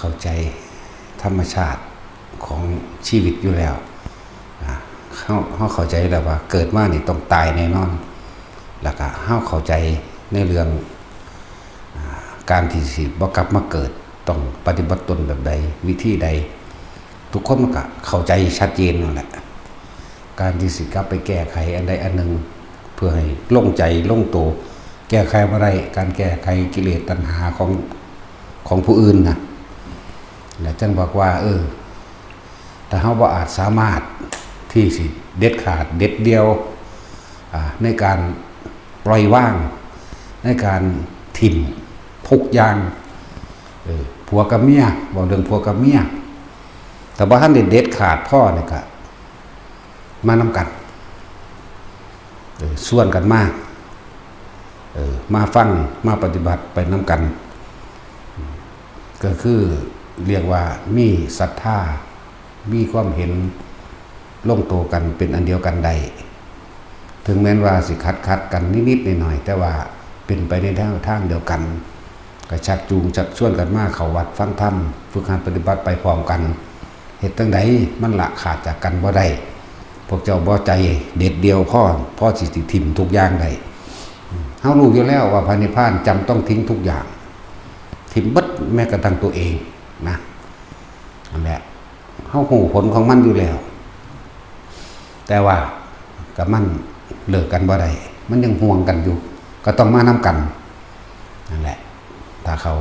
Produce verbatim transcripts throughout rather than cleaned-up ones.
เข้าใจธรรมชาติของชีวิตอยู่แล้ว อ่า เฮา เฮาเข้าใจแล้วว่าเกิดมานี่ต้องตายแน่นอน แล้วก็เฮาเข้าใจในเรื่อง อ่า การที่สิบ่กลับมาเกิด ต้องปฏิบัติตนแบบใด วิธีใด ทุกคนมันก็เข้าใจชัดเจนนั่นแหละ การที่สิกลับไปแก้ไขอันใดอันหนึ่ง เพื่อให้ลงใจลงโต แก้ไขบ่ได้ การแก้ไขกิเลสตัณหาของ ของผู้อื่นนะ แล้วจั่งบอกว่า เออ ถ้าเฮาบ่อาจสามารถที่สิเด็ดขาดเด็ดเดี่ยว อ่า ในการปล่อยวาง ในการถิ่มทุกอย่าง เออ ผัวกับเมีย เว้าเรื่องผัวกับเมีย แต่บ่ทันได้เด็ดขาดพอนี่ก็มานำกัน เออ ชวนกันมา เออ มาฟัง มาปฏิบัติไปนำกัน ก็คือเรียกว่ามีศรัทธา มีความเห็นลงตัวกันเป็นอันเดียวกันได้ ถึงแม้นว่าสิขัดขัดกันนิดๆหน่อยๆ แต่ว่าเป็นไปในทาง ทางเดียวกัน ก็ชักจูงชักชวนกันมาเข้าวัดฟังธรรม ฝึกหัดปฏิบัติไปพร้อมกัน เฮ็ดจั่งใดมันละขาดจากกันบ่ได้ พวกเจ้าบ่ใจเด็ดเดี่ยวพอ พอสิถิ่มทุกอย่างได้ เฮารู้อยู่แล้วว่าพระนิพพานจำต้องทิ้งทุกอย่าง ถิ่มเบิดแม้กระทั่งตัวเองนะ นั่นแหละ เฮาฮู้ผลของมันอยู่แล้ว แต่ว่ากับมันเลิกกันบ่ได้ มันยังห่วงกันอยู่ ก็ต้องมานำกัน นั่นแหละ ถ้าเขา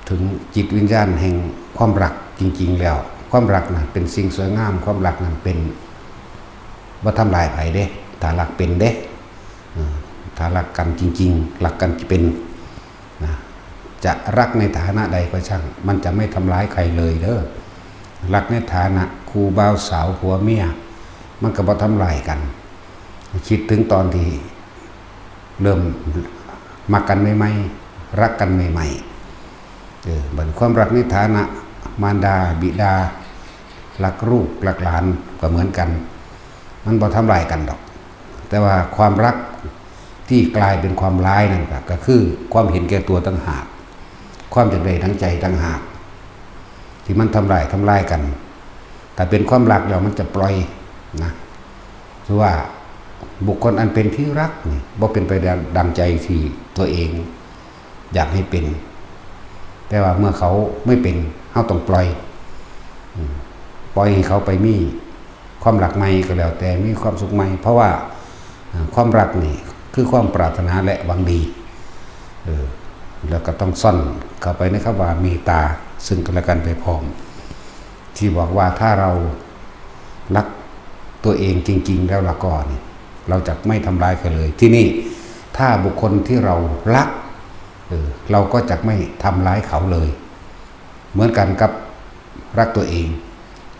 ถึงจิตวิญญาณแห่งความรักจริงๆแล้ว ความรักน่ะเป็นสิ่งสวยงาม ความรักนั้นเป็น บ่ทำลายไผเด้ ถ้ารักเป็นเด้ เออ ถ้ารักกันจริงๆ รักกันเป็นนะ จะรักในฐานะใดก็ช่าง มันจะไม่ทำร้ายใครเลยเด้อ รักในฐานะคู่บ่าวสาวผัวเมีย มันก็บ่ทำลายกัน คิดถึงตอนที่เริ่มมักกันใหม่ๆ รักกันใหม่ๆ เออ บัดความรักในฐานะมารดาบิดา รักลูกรักหลานก็เหมือนกัน มันบ่ทำลายกันดอก แต่ว่าความรักที่กลายเป็นความร้ายนั่นก็ ก็คือความเห็นแก่ตัวต่างหาก ความอยากได้ดังใจต่างหาก ที่มันทำลาย ทำลายกัน ถ้าเป็นความรักแล้วมันจะปล่อยนะ คือว่าบุคคลอันเป็นที่รักนี่บ่เป็นไปดัง ดังใจที่ตัวเองอยากให้เป็น แต่ว่าเมื่อเขาไม่เป็น เฮาต้องปล่อย อืม ปล่อยให้เขาไปมีความรักใหม่ก็แล้วแต่ มีความสุขใหม่ เพราะว่า อ่า ความรักนี่คือความปรารถนาและหวังดี เออ แล้วก็ต้องซ่อนเข้าไปในคำว่าเมตตาซึ่งกันและกันไปพร้อม ที่บอกว่าถ้าเรารักตัวเองจริงๆแล้วละก็นี่ เราจะไม่ทำร้ายใครเลย ทีนี้ถ้าบุคคลที่เรารัก เออ เราก็จะไม่ทำร้ายเขาเลย เหมือนกันกับรักตัวเอง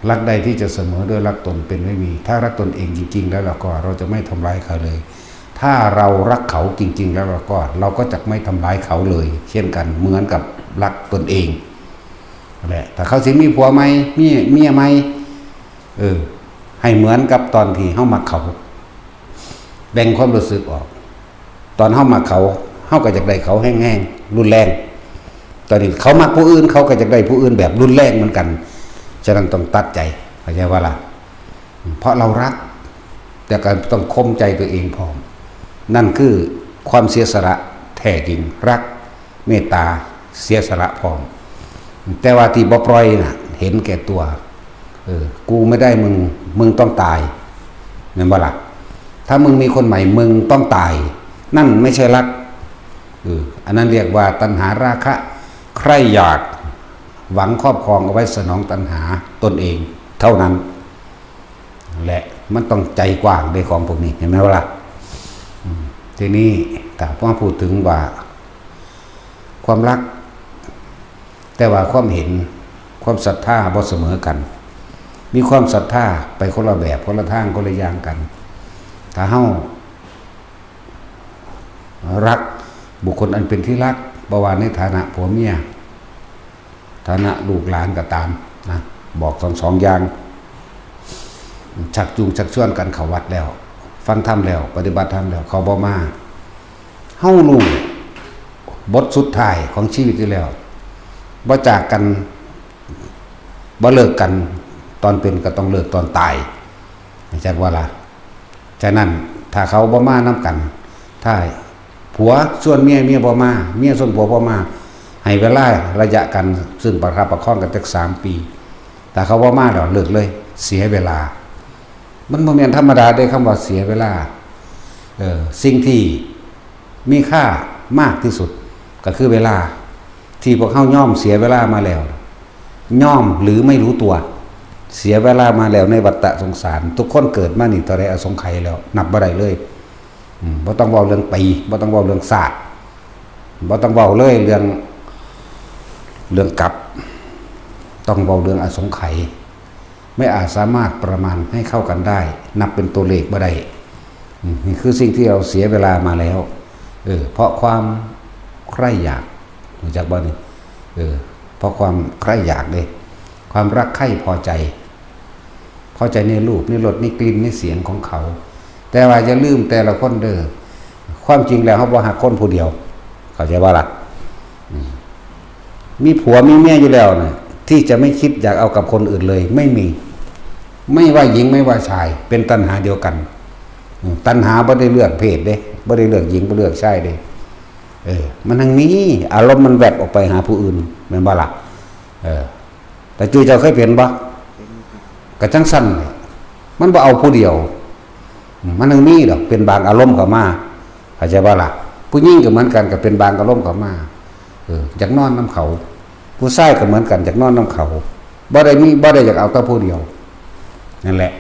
รักใดที่จะเสมอด้วยรักตนเป็นไม่มี ถ้ารักตนเองจริงๆแล้วละก็ เราจะไม่ทำร้ายใครเลย ถ้าเรารักเขาจริงๆแล้วละก็ เราก็จะไม่ทำร้ายเขาเลย เช่นกัน เหมือนกับรักตนเอง นั่นแหละ ถ้าเขาสิมีผัวใหม่ มีเมียใหม่ เออ ให้เหมือนกับตอนที่เฮามักเขา แบ่งความรู้สึกออก ตอนเฮามักเขา เฮาก็อยากได้เขาแฮงๆ รุนแรง ตอนนี้เขามักผู้อื่น เขาก็อยากได้ผู้อื่นแบบรุนแรงเหมือนกัน ฉะนั้นต้องตัดใจ เข้าใจบ่ล่ะ เพราะเรารัก แต่ก็ต้องข่มใจตัวเองพร้อม นั่นคือความเสียสละแท้จริง รัก เมตตา เสียสละพร้อม แต่ว่าที่บ่ปล่อยน่ะ เห็นแก่ตัว เออ กูไม่ได้มึง มึงต้องตาย แม่นบ่ล่ะ ถ้ามึงมีคนใหม่ มึงต้องตาย นั่นไม่ใช่รัก เออ อันนั้นเรียกว่าตัณหาราคะ ใคร่อยาก หวังครอบครองเอาไว้สนองตัณหาตนเองเท่านั้น และมันต้องใจกว้างเด้ของพวกนี้ เห็นไหมวะล่ะ อืม ทีนี้ถ้าพอพูดถึงว่า ความรัก แต่ว่าความเห็น ความศรัทธาบ่เสมอกัน มีความศรัทธาไปคนละแบบ คนละทาง คนละอย่างกัน ถ้าเฮารักบุคคลอันเป็นที่รัก บ่ว่าในฐานะผัวเมีย ฐานะลูกหลานก็ตามนะ บอกทั้งสองอย่าง ชักจูงชักชวนกันเข้าวัดแล้ว ฟังธรรมแล้ว ปฏิบัติธรรมแล้ว เขาบ่มา เฮารู้บทสุดท้ายของชีวิตอยู่แล้ว บ่จากกัน บ่เลิกกัน ตอนเป็นก็ต้องเลิกตอนตาย จักว่าล่ะ ฉะนั้นถ้าเขาบ่มานำกัน ถ้าผัวชวนเมีย เมียบ่มา เมียชวนผัวบ่มา ให้เวลาระยะกัน ซึ่งประคับประคองกันจักสามปี ถ้าเขาบ่มาแล้วเลิกเลย เสียเวลา มันบ่แม่นธรรมดาเด้ คำว่าเสียเวลา เออ สิ่งที่มีค่ามากที่สุดก็คือเวลา ที่พวกเฮายอมเสียเวลามาแล้ว ยอมหรือไม่รู้ตัว เสียเวลามาแล้วในวัฏฏะสงสาร ทุกคนเกิดมานี่เท่าใดอสงไขยแล้ว นับบ่ได้เลย อืม บ่ต้องเว้าเรื่องปี บ่ต้องเว้าเรื่องชาติ บ่ต้องเว้าเลยเรื่อง เรื่องกลับ ต้องเว้าเรื่องอสงไขย ไม่อาจสามารถประมาณให้เข้ากันได้ นับเป็นตัวเลขบ่ได้ อืม นี่คือสิ่งที่เราเสียเวลามาแล้ว เออ เพราะความใคร่อยาก รู้จักบ่นี่ เออ เพราะความใคร่อยากเด้ ความรักใคร่พอใจ พอใจในรูป ในรส ในกลิ่น ในเสียงของเขา แต่ว่าอย่าลืมแต่ละคนเด้อ ความจริงแล้วเฮาบ่ฮักคนผู้เดียว เข้าใจบ่ล่ะ อืม มีผัวมีเมียอยู่แล้วน่ะ ที่จะไม่คิดอยากเอากับคนอื่นเลย ไม่มี ไม่ว่าหญิงไม่ว่าชาย เป็นตัณหาเดียวกัน อืม ตัณหาบ่ได้เลือกเพศเด้ บ่ได้เลือกหญิง บ่เลือกชายเด้ เออ มันทั้งมี อารมณ์มันแวบออกไปหาผู้อื่น แม่นบ่ล่ะ เออ แต่จุ้ยเจ้าเคยเป็นบ่ กะจั่งซั่นแหละ มันบ่เอาผู้เดียว อืม มันทั้งมีดอก เป็นบางอารมณ์เข้ามา เข้าใจบ่ล่ะ ผู้หญิงก็เหมือนกัน ก็เป็นบางอารมณ์เข้ามา เออ อยากนอนนำเขา ผู้ชายก็เหมือนกัน อยากนอนนำเขา บ่ได้มี บ่ได้อยากเอาแต่ผู้เดียว นั่นแหละ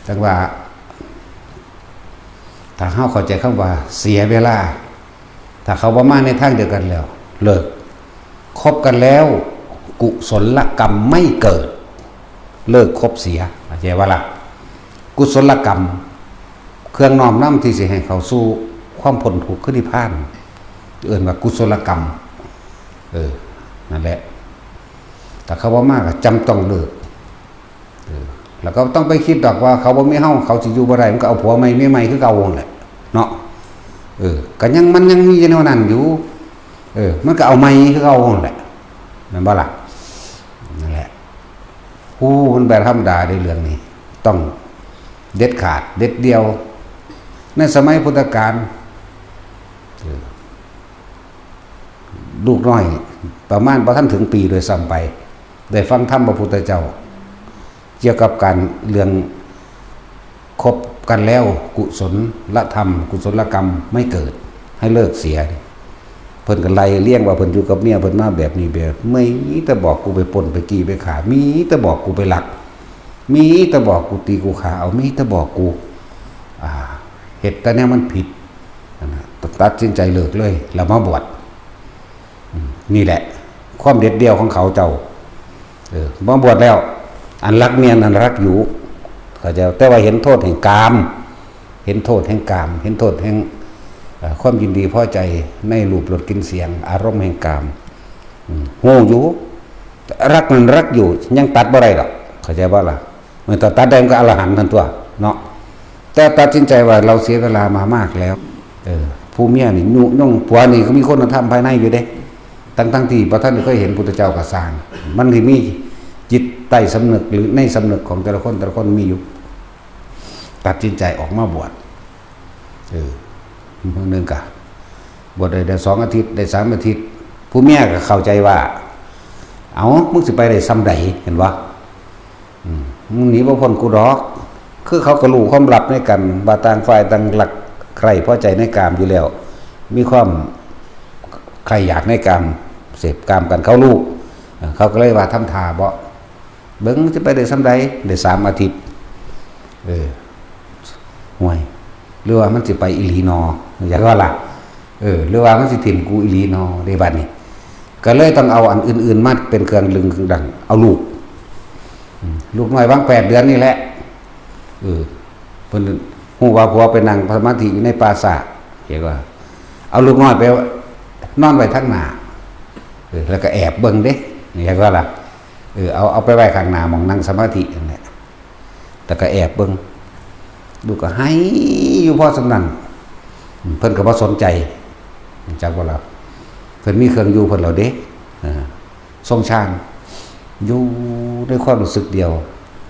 จั่งว่า ถ้าเฮาเข้าใจคำว่าเสียเวลา ถ้าเขาบ่มาในทางเดียวกันแล้ว เลิก คบกันแล้ว กุศลกรรมไม่เกิด เลิกคบเสีย เข้าใจบ่ล่ะ กุศลกรรม เครื่องน้อมนำที่สิให้เข้าสู่ความพ้นทุกข์คือนิพพาน เอิ้นว่ากุศลกรรม เออ นั่นแหละ ถ้าเขาบ่มาก็จำต้องเลิก เออ แล้วก็ต้องไปคิดดอกว่าเขาบ่มีเฮา เขาสิอยู่บ่ได้ มันก็เอาผัวใหม่เมียใหม่คือเก่านั่นแหละ เนาะ เออ ก็ยัง มันยังมีอยู่แนวนั้นอยู่ เออ มันก็เอาใหม่คือเก่านั่นแหละ แม่นบ่ล่ะ นั่นแหละ โอ้ มันบ่ธรรมดาเด้เรื่องนี้ ต้องเด็ดขาด เด็ดเดี่ยว ในสมัยพุทธกาล เออ ลูกน้อย ประมาณบ่ทันถึงปีด้วยซ้ำไป ได้ฟังธรรมพระพุทธเจ้า เกี่ยวกับการเรื่องคบกันแล้วกุศลธรรม กุศลกรรมไม่เกิด ให้เลิกเสีย เพิ่นก็ไล่เรียงว่าเพิ่นอยู่กับเมียเพิ่นมาแบบนี้แบบ มีแต่บอกกูไปปล้นไปจี้ไปฆ่า มีแต่บอกกูไปลัก มีแต่บอกกูตีกูฆ่าเอา มีแต่บอกกู อ่า เฮ็ดแต่แนวมันผิด นั่นน่ะ ตัดสินใจเลิกเลย แล้วมาบวช อืม นี่แหละ ความเด็ดเดี่ยวของเขาเจ้า เออ มาบวชแล้ว อันรักเมียนั้นรักอยู่ เข้าใจ แต่ว่าเห็นโทษแห่งกาม เห็นโทษแห่งกาม เห็นโทษแห่ง เอ่อ ความยินดีพอใจในรูปรสกลิ่นเสียง อารมณ์แห่งกาม อืม ฮู้อยู่ รักนั้นรักอยู่ ยังตัดบ่ได้ดอก เข้าใจบ่ล่ะ เมื่อตัดได้มันก็อรหันต์นั่นตัว เนาะ แต่ตัดสินใจว่าเราเสียเวลามามากแล้ว เออ ผู้เมียนี่ยุยงผัวนี่ก็มีคุณธรรมภายในอยู่เด้ ทั้งๆที่บ่ทันได้เคยเห็นพุทธเจ้าก็ซ่าง มันสิมีจิตใต้สำนึกหรือในสำนึกของแต่ละคน แต่ละคนมีอยู่ ตัดสินใจออกมาบวช เออ มื้อหนึ่งก็บวชได้ ได้สองอาทิตย์ ได้สามอาทิตย์ ผู้เมียก็เข้าใจว่า เอ้า มึงสิไปได้ส่ำใด เห็นบ่ อืม มึงหนีบ่พ้นกูดอก คือเขาก็รู้ความลับในกัน ว่าต่างฝ่ายต่างรักใคร่พอใจในกามอยู่แล้ว มีความใคร่อยากในกาม เสพกามกัน เขารู้ เออ เขาก็เลยว่าทำท่าบ่ เบิ่งสิไปได้ส่ำใด ได้สามอาทิตย์ เออ ห่วย หรือว่ามันสิไปอีหลีนอ อยากว่าล่ะ เออ หรือว่ามันสิถิ่มกูอีหลีนอ เด้บัดนี้ ก็เลยต้องเอาอันอื่นๆมาเป็นเครื่องดึงดัน เอาลูก อืม ลูกน้อยวังแปดเดือนนี่แหละ เออ เพิ่นฮู้ว่าผัวไปนั่งสมาธิอยู่ในป่าช้า เห็นว่า เอาลูกน้อยไปนอนไว้ทางหน้า เออ แล้วก็แอบเบิ่งเด้ อยากว่าล่ะ เออ เอา เอาไปไว้ข้างหน้าหม่องนั่งสมาธินั่นแหละ แต่ก็แอบเบิ่ง ลูกก็ไห้อยู่พอส่ำนั้น เพิ่นก็บ่สนใจ จักบ่ล่ะ เพิ่นมีเครื่องอยู่เพิ่นแล้วเด้ อ่า ทรงฌาน อยู่ในความรู้สึกเดียว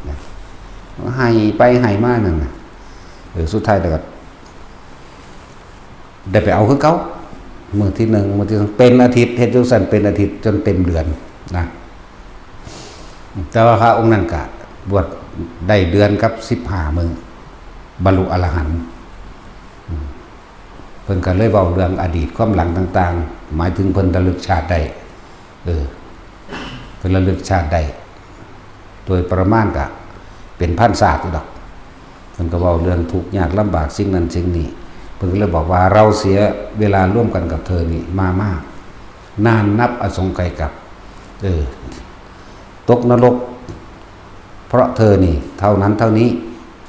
นะ ให้ไปให้มานั่นนะ เออ สุดท้ายแล้วก็ ได้ไปเอาคือเก่า มื้อที่หนึ่ง มื้อที่สอง เป็นอาทิตย์ เฮ็ดจั่งซั้นเป็นอาทิตย์จนเต็มเดือนนะ แต่ว่าพระองค์นั้นก็บวชได้เดือนกับสิบห้ามื้อ บรรลุอรหันต์ อืม เพิ่นก็เลยเว้าเรื่องอดีตความหลังต่างๆ หมายถึงเพิ่นระลึกชาติได้ เออ เพิ่นระลึกชาติได้ โดยประมาณก็เป็นพันชาติอยู่ดอก เพิ่นก็เว้าเรื่องทุกข์ยากลำบากสิ่งนั้นสิ่งนี้ เพิ่นก็เลยบอกว่า เราเสียเวลาร่วมกันกับเธอนี่มามาก นานนับอสงไขยกัป เออ ตกนรก เพราะเธอนี่ เท่านั้นเท่านี้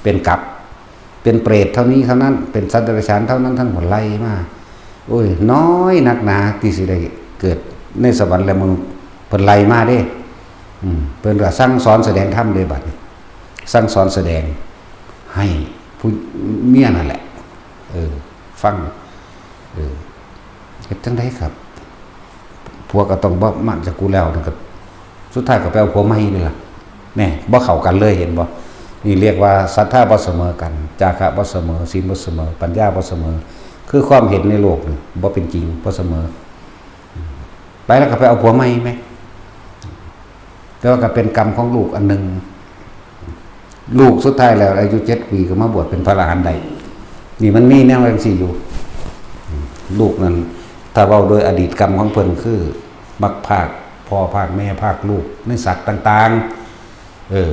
เป็นกัป เป็นเปรตเท่านี้เท่านั้น เป็นสัตว์เดรัจฉานเท่านั้น ท่านก็ไล่มา โอ้ย น้อยนักหนาที่สิได้เกิดในสวรรค์และมนุษย์ เพิ่นไล่มาเด้ อืม เพิ่นก็สั่งสอนแสดงธรรมเด้บัดนี้ สั่งสอนแสดงให้ผู้เมียนั่นแหละ เออ ฟัง เออ เฮ็ดจั่งใดครับ ผัวก็ต้องบ่มาจากกูแล้วนั่นก็ สุดท้ายก็ไปเอาผัวใหม่นี่ล่ะ แน่ บ่เข้ากันเลย เห็นบ่ นี่เรียกว่าศรัทธาบ่เสมอกัน จาคะบ่เสมอ ศีลบ่เสมอ ปัญญาบ่เสมอ คือความเห็นในโลกนี่บ่เป็นจริง บ่เสมอ ไปแล้วก็ไปเอาผัวใหม่แหม แต่ว่าก็เป็นกรรมของลูกอันหนึ่ง ลูกสุดท้ายแล้วอายุเจ็ดปีก็มาบวชเป็นพระอรหันต์ได้ นี่มันมีแนวจั่งซี้อยู่ ลูกนั้น ถ้าเว้าโดยอดีตกรรมของเพิ่นคือ มักพรากพ่อพรากแม่พรากลูกในสัตว์ต่างๆ เออ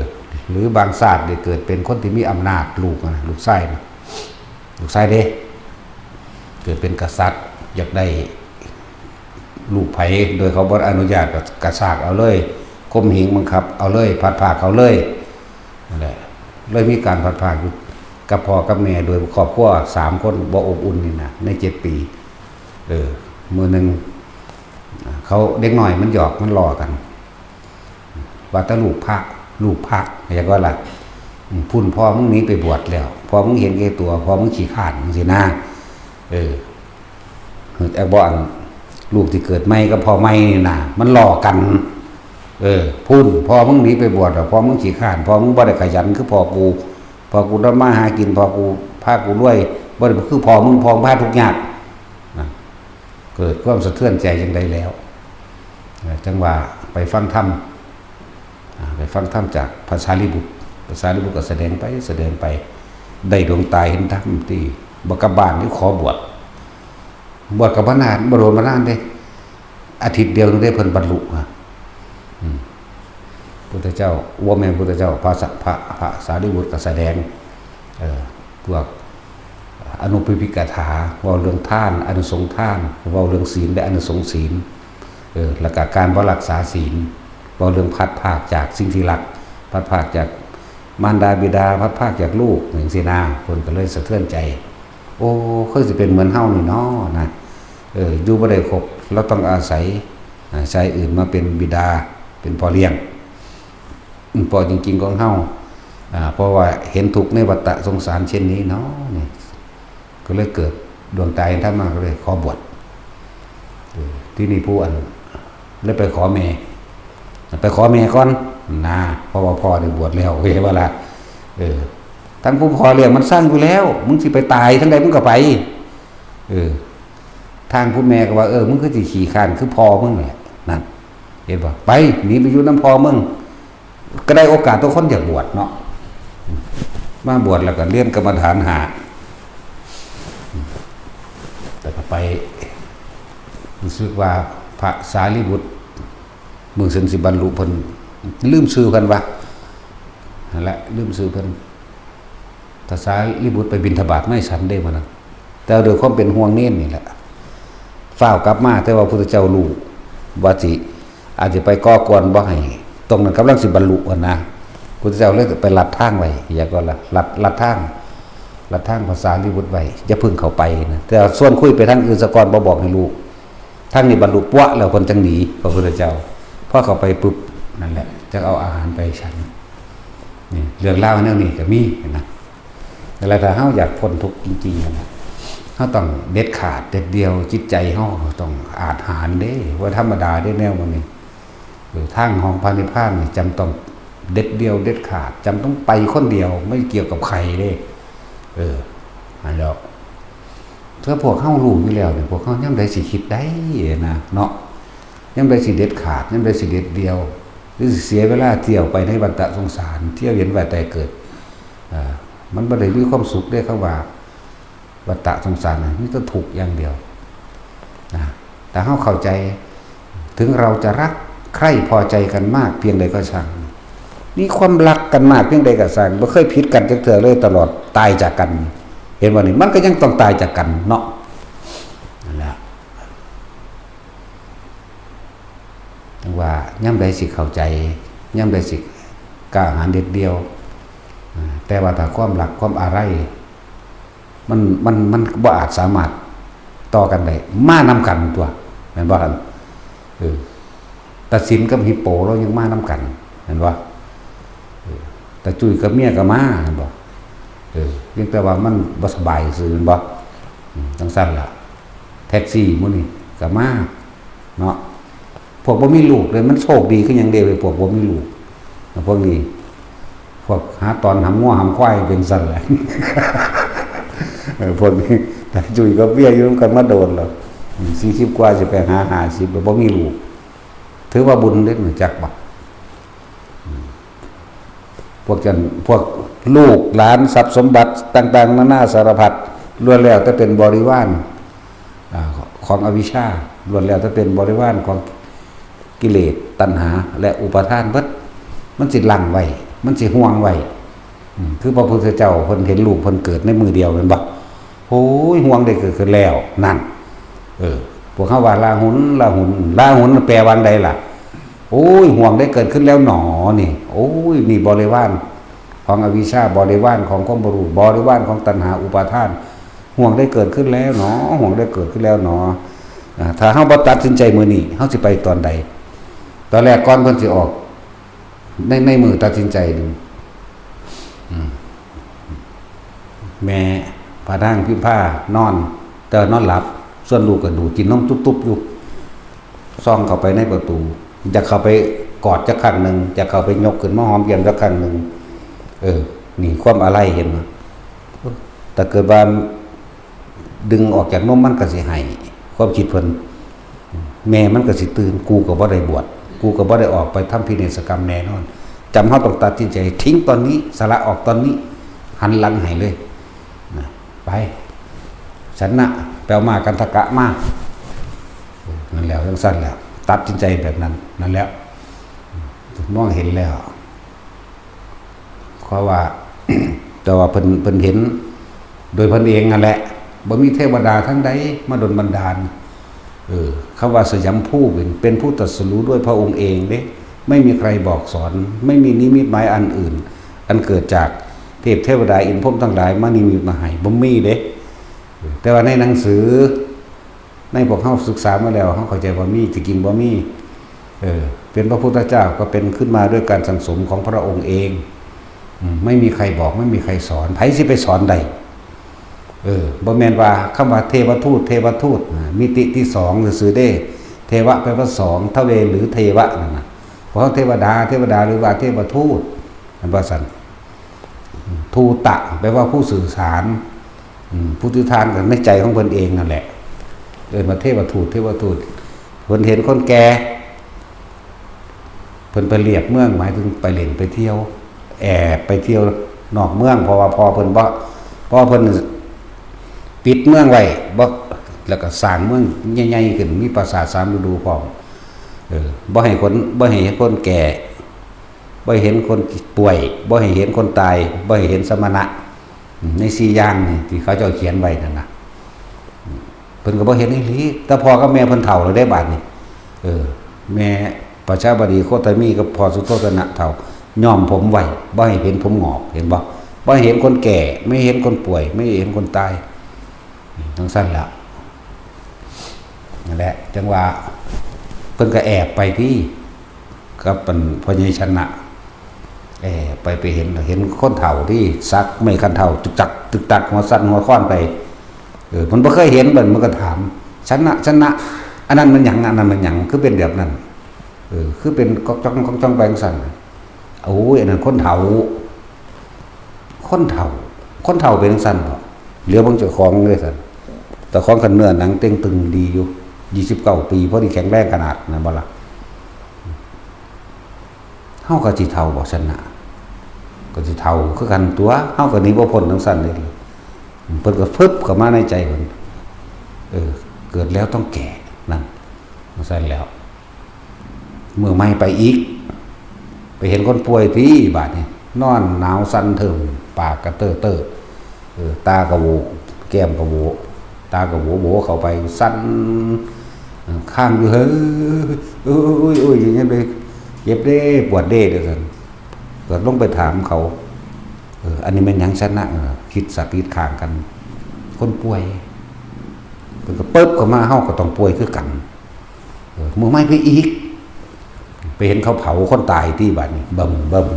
หรือบางชาติได้เกิดเป็นคนที่มีอำนาจ ลูกนะ ลูกชายนะ ลูกชายเด้ เกิดเป็นกษัตริย์ อยากได้ลูกไผ โดยเขาบ่อนุญาตก็กระชากเอาเลย ข่มเหงบังคับเอาเลย พลัดพรากเอาเลย นั่นแหละ เลยมีการพลัดพรากอยู่กับพ่อกับแม่ โดยครอบครัวสามคนบ่อบอุ่นนี่นะ ในเจ็ดปี เออ มื้อหนึ่ง เขาเด็กน้อยมันหยอกมันล้อกัน ว่าแต่ลูกพระ ลูกพระ อยากว่าล่ะ อืม พุ่นพ่อมึงหนีไปบวชแล้ว พ่อมึงเห็นแก่ตัว พ่อมึงขี้คร้านจั่งซี้นะ เออ แอกบ่อัน ลูกที่เกิดใหม่กับพ่อใหม่นี่นะ มันล้อกัน เออ พุ่น พ่อมึงหนีไปบวชแล้ว พ่อมึงขี้คร้าน พ่อมึงบ่ได้ขยันคือพ่อกู พ่อกูทำมาหากิน พ่อกูพากูรวย บ่ได้คือพ่อมึง พ่อมึงพาทุกข์ยาก นะ เกิดความสะเทือนใจจั่งใดแล้ว เอ่อ จั่งว่าไปฟังธรรม อ่า ไปฟังธรรมจากพระสารีบุตร พระสารีบุตรก็แสดงไป แสดงไป ได้ดวงตาเห็นธรรมที่ บ่กลับบ้าน นี่ขอบวช บวชก็บ่นาน บ่โดนบ่นานเด้ อาทิตย์เดียวนึงเด้ เพิ่นบรรลุอะ อืม พุทธเจ้า ว่าแม่นพุทธเจ้า พระสะ พระ พระสารีบุตรก็แสดง เอ่อ พวกอนุปปิกถา เว้าเรื่องทาน อานิสงส์ทาน เว้าเรื่องศีลและอานิสงส์ศีล เออ แล้วก็การบ่รักษาศีล เว้าเรื่องพลัดพรากจากสิ่งที่รัก พลัดพรากจากมารดาบิดา พลัดพรากจากลูก จั่งซี้นะ เพิ่นก็เลยสะเทือนใจ โอ้ คือสิเป็นเหมือนเฮานี่น้อนะ เออ อยู่บ่ได้ครบ เราต้องอาศัย อ่า ชายอื่นมาเป็นบิดา เป็นพ่อเลี้ยง อืม พ่อจริงๆของเฮา อ่า เพราะว่าเห็นทุกข์ในวัฏฏะสงสารเช่นนี้เนาะ นี่ ก็เลยเกิดดวงตาเห็นธรรมมา ก็เลยขอบวช เออ ที่นี่ผู้อัน เลยไปขอแม่ ไปขอแม่ก่อน นะ เพราะว่าพ่อได้บวชแล้ว เข้าใจบ่ล่ะ เออ ทั้งผู้พ่อเลี้ยงมันสั่งอยู่แล้ว มึงสิไปตายทางใดมึงก็ไป เออ ทางผู้แม่ก็ว่า เออ มึงคือสิขี้คร้านคือพ่อมึงแหละ นั่น เห็นบ่ ไป หนีไปอยู่นำพ่อมึง ก็ได้โอกาสตัวคนอยากบวชเนาะ มาบวชแล้วก็เรียนกรรมฐานห้า แต่ก็ไป รู้สึกว่าพระสารีบุตร มื้อเพิ่นสิบรรลุ เพิ่นลืมชื่อเพิ่นวะ นั่นแหละ ลืมชื่อเพิ่น พระสารีบุตรไปบิณฑบาตไม่ฉันได้มื้อนั้น แต่โดยความเป็นห่วงเณรนี่แหละ ฟ้าวกลับมา แต่ว่าพุทธเจ้ารู้ว่าสิ อาจจะไปก่อกวนบ่ให้ ตรงนั้นกำลังสิบรรลุหั่นนะ พุทธเจ้าเลยไปลัดทางไว้ อยากก็ลัด ลัด ลัดทาง ลัดทางพระสารีบุตรไว้ อย่าเพิ่งเข้าไปนะ แต่ชวนคุยไปทางอื่นซะก่อน บ่บอกให้รู้ ทางนี้บรรลุปั๊วแล้ว เพิ่นจั่งหนี พระพุทธเจ้า พอเข้าไปปุ๊บ นั่นแหละ จั่งเอาอาหารไปฉัน นี่ เรื่องราวแนวนี้ก็มีนะ แล้วถ้าเฮาอยากพ้นทุกข์จริงๆนะ เราต้องเด็ดขาดเด็ดเดี่ยว จิตใจเราต้องอาจหาญเด้ บ่ธรรมดาเด้แนวหมู่นี้ เออ ทางของพระนิพพานนี่จำต้องเด็ดเดี่ยวเด็ดขาด จำต้องไปคนเดียว ไม่เกี่ยวกับใครเด้ เออ นั่นแหละ ถ้าพวกเรารู้อยู่แล้วนี่ พวกเรายามใดสิคิดได้นะ เนาะ ยามใดสิเด็ดขาด ยามใดสิเด็ดเดี่ยว หรือสิเสียเวลาเที่ยวไปในวัฏสงสาร เที่ยวเวียนว่ายตายเกิด เอ่อ มันบ่ได้มีความสุขเด้ คำว่าวัฏสงสารน่ะ มีแต่ทุกข์อย่างเดียวนะ ถ้าเราเข้าใจ ถึงเราจะรักใคร่พอใจกันมากเพียงใดก็ช่าง มีความรักกันมากเพียงใดก็ช่าง บ่เคยผิดกันจักเทื่อเลย ตลอดตายจากกัน เห็นบ่นี่ มันก็ยังต้องตายจากกันเนาะ นั่นแหละ จั่งว่ายามใดสิเข้าใจ ยามใดสิกล้าหาญเด็ดเดี่ยว อ่า แต่ว่าถ้าความรักความอาลัย มัน มัน มันบ่อาจสามารถต่อกันได้ มานำกันตั๊ว แม่นบ่หั่น เออ ตาสินกับฮิปโปลาวยังมานำกัน แม่นบ่ เออ ตาจุ้ยกับเมียก็มา แม่นบ่ เออ เพียงแต่ว่ามันบ่สบายซื่อ แม่นบ่ อืม จั่งซั้นล่ะ แท็กซี่มื้อนี้ก็มา เนาะ พวกบ่มีลูกเลย มันโชคดีคือหยังเด้ พวกบ่มีลูก พวกนี้ พวกหาตอนหำงัวหำควายเป็นซั้นแหละ เออ พวกนี้ ตาจุ้ยกับเมียอยู่นำกันมาโดนแล้ว อืม สี่สิบกว่าสิไปหาห้าสิบแล้วบ่มีลูก ถือว่าบุญเด้ รู้จักบ่ อืม พวกจั่น พวกลูกหลานทรัพย์สมบัติต่างๆ นานาสารพัด ล้วนแล้วแต่เป็นบริวาร อ่า ของอวิชชา ล้วนแล้วแต่เป็นบริวารของกิเลส ตัณหา และอุปาทานเบิด มันสิลังไว้ มันสิห่วงไว้ อืม คือพระพุทธเจ้าเพิ่นเห็นลูกเพิ่นเกิดในมื้อเดียวแม่นบ่ โอ้ย ห่วงได้เกิดขึ้นแล้ว นั่น เออ พวกเขาว่าลาหุน ลาหุน ลาหุนแปลว่าใดล่ะ โอ้ย ห่วงได้เกิดขึ้นแล้วหนอนี่ โอ้ย นี่บริวารของอวิชชา บริวารของความบ่รู้ บริวารของตัณหาอุปาทาน ห่วงได้เกิดขึ้นแล้วหนอ ห่วงได้เกิดขึ้นแล้วหนอ อ่า ถ้าเฮาบ่ตัดสินใจมื้อนี้ เฮาสิไปตอนใด ตอนแรกก่อนเพิ่นสิออก ใน ในมื้อตัดสินใจนี่ อืม แม่พระนางพิมพานอน แต่ว่านอนหลับ ส่วนลูกก็ดูดกินนมตุ๊บๆอยู่ ส่องเข้าไปในประตู อยากเข้าไปกอดจักครั้งหนึ่ง อยากเข้าไปยกขึ้นมาหอมแก้มจักครั้งหนึ่ง เออ นี่ความอาลัย เห็นบ่ ถ้าเกิดว่า ดึงออกจากนมมันก็สิไห้ ความคิดเพิ่น แม่มันก็สิตื่น กูก็บ่ได้บวช กูก็บ่ได้ออกไปทำพิเนศกรรมแน่นอน จำเฮาต้องตัดสินใจทิ้งตอนนี้ สละออกตอนนี้ หันหลังให้เลย นะ ไป ฉันนะ ไปเอามากันทกะมา นั่นแหละ จั่งซั้นแหละ ตัดสินใจแบบนั้น นั่นแหละ มองเห็นแล้ว เพราะว่า แต่ว่าเพิ่น เพิ่นเห็น โดยเพิ่นเองนั่นแหละ บ่มีเทวดาทางใดมาดลบันดาล เออ คำว่าสยามภูเป็น เป็นผู้ตรัสรู้ด้วยพระองค์เองเด้ ไม่มีใครบอกสอน ไม่มีนิมิตหมายอันอื่น อันเกิดจากเทพเทวดาอินทร์พรหมทั้งหลายมานิมิตมาให้ บ่มีเด้ แต่ว่าในหนังสือ ในพวกเฮาศึกษามาแล้ว เฮาเข้าใจว่ามี ที่จริงบ่มี เออ เป็นพระพุทธเจ้าก็เป็นขึ้นมาด้วยการสั่งสมของพระองค์เอง อืม ไม่มีใครบอก ไม่มีใครสอน ไผสิไปสอนได้ เออ บ่แม่นว่าคำว่าเทวทูต เทวทูต นะ มิติที่สองซื่อๆเด้ เทวะแปลว่าสอง ทเว หรือเทวะนั่นน่ะ เพราะเทวดา เทวดา หรือว่าเทวทูต มันว่าซั่น ทูตะ แปลว่าผู้สื่อสาร อืม ผู้สื่อสารกันในใจของเพิ่นเองนั่นแหละ เอิ้นว่าเทวทูต เทวทูต เพิ่นเห็นคนแก่ เพิ่นไปเลียบเมือง หมายถึงไปเล่นไปเที่ยว แอบไปเที่ยวนอกเมือง เพราะว่าพ่อเพิ่นบ่ พ่อเพิ่นปิดเมืองไว้ บ่ แล้วก็สร้างเมืองใหญ่ๆขึ้น มีปราสาทสามฤดูพร้อม เออ บ่ให้คน บ่ให้คนแก่ บ่ให้เห็นคนป่วย บ่ให้เห็นคนตาย บ่ให้เห็นสมณะ อืม ในสี่อย่างนี่ที่เขาเจ้าเขียนไว้นั่นน่ะ อืม เพิ่นก็บ่เห็นอีหลี แต่พ่อกับแม่เพิ่นเฒ่าแล้วเด้บาดนี้ เออ แม่ประชาบดีโคตมีกับพ่อสุโธทนะเฒ่า ย้อมผมไว้ บ่ให้เห็นผมหงอก เห็นบ่ บ่ให้เห็นคนแก่ ไม่ให้เห็นคนป่วย ไม่ให้เห็นคนตาย อืม จั่งซั้นล่ะ นั่นแหละ จั่งว่า เพิ่นก็แอบไปติ กับอันพ่อใหญ่ชนะ แอบไป ไปเห็น เห็นคนเฒ่าติ สักไม้คันเฒ่า ตึกตัก ตึกตัก หัวสั่นหัวคลอนไป เออ มันบ่เคยเห็น มัน มันก็ถาม ชนะ ชนะ อันนั้นมันหยัง อันนั้นมันหยัง คือเป็นแบบนั้น เออ คือเป็นก๊อกจ้องก๊อกจ้องไปจั่งซั้นน่ะ โอ้ย อันนั้นคนเฒ่า คนเฒ่า คนเฒ่าเป็นจั่งซั้นบ่ เหลียวเบิ่งเจ้าของเลยซั้น เจ้าของคันเนื้อหนังเต่งตึงดีอยู่ ยี่สิบเก้าปี พอดีแข็งแรงขนาดนั้นบ่ล่ะ เฮาก็สิเฒ่าบ่ซั้นน่ะ ก็สิเฒ่าคือกันตั๊ว เฮาก็หนีบ่พ้นจั่งซั้นเด้ เพิ่นก็ฟึบเข้ามาในใจเพิ่น เออ เกิดแล้วต้องแก่ นั่น จั่งซั้นแล้ว มื้อใหม่ไปอีก ไปเห็นคนป่วยติ บาดนี้ นอนหนาวสั่นเทิ่ม ปากกะเต้อเต้อ เออ ตากะโหว แก้มกะโหว ตากะโหวโหวเข้าไป สั่น เออ คางอยู่ เฮ้ย โอ้ย โอ้ย อย่างเงี้ยเลย เจ็บเด้ ปวดเด้ เด้อซั่น ก็ลงไปถามเขา เออ อันนี้แม่นหยังซั้นนะ เออ คิดสักคิดข้างกัน คนป่วย เพิ่นก็ปึ๊บเข้ามา เฮาก็ต้องป่วยคือกัน เออ มื้อใหม่ไปอีก ไปเห็นเขาเผาคนตายติ บาดนี้ เบิ่ง เบิ่ง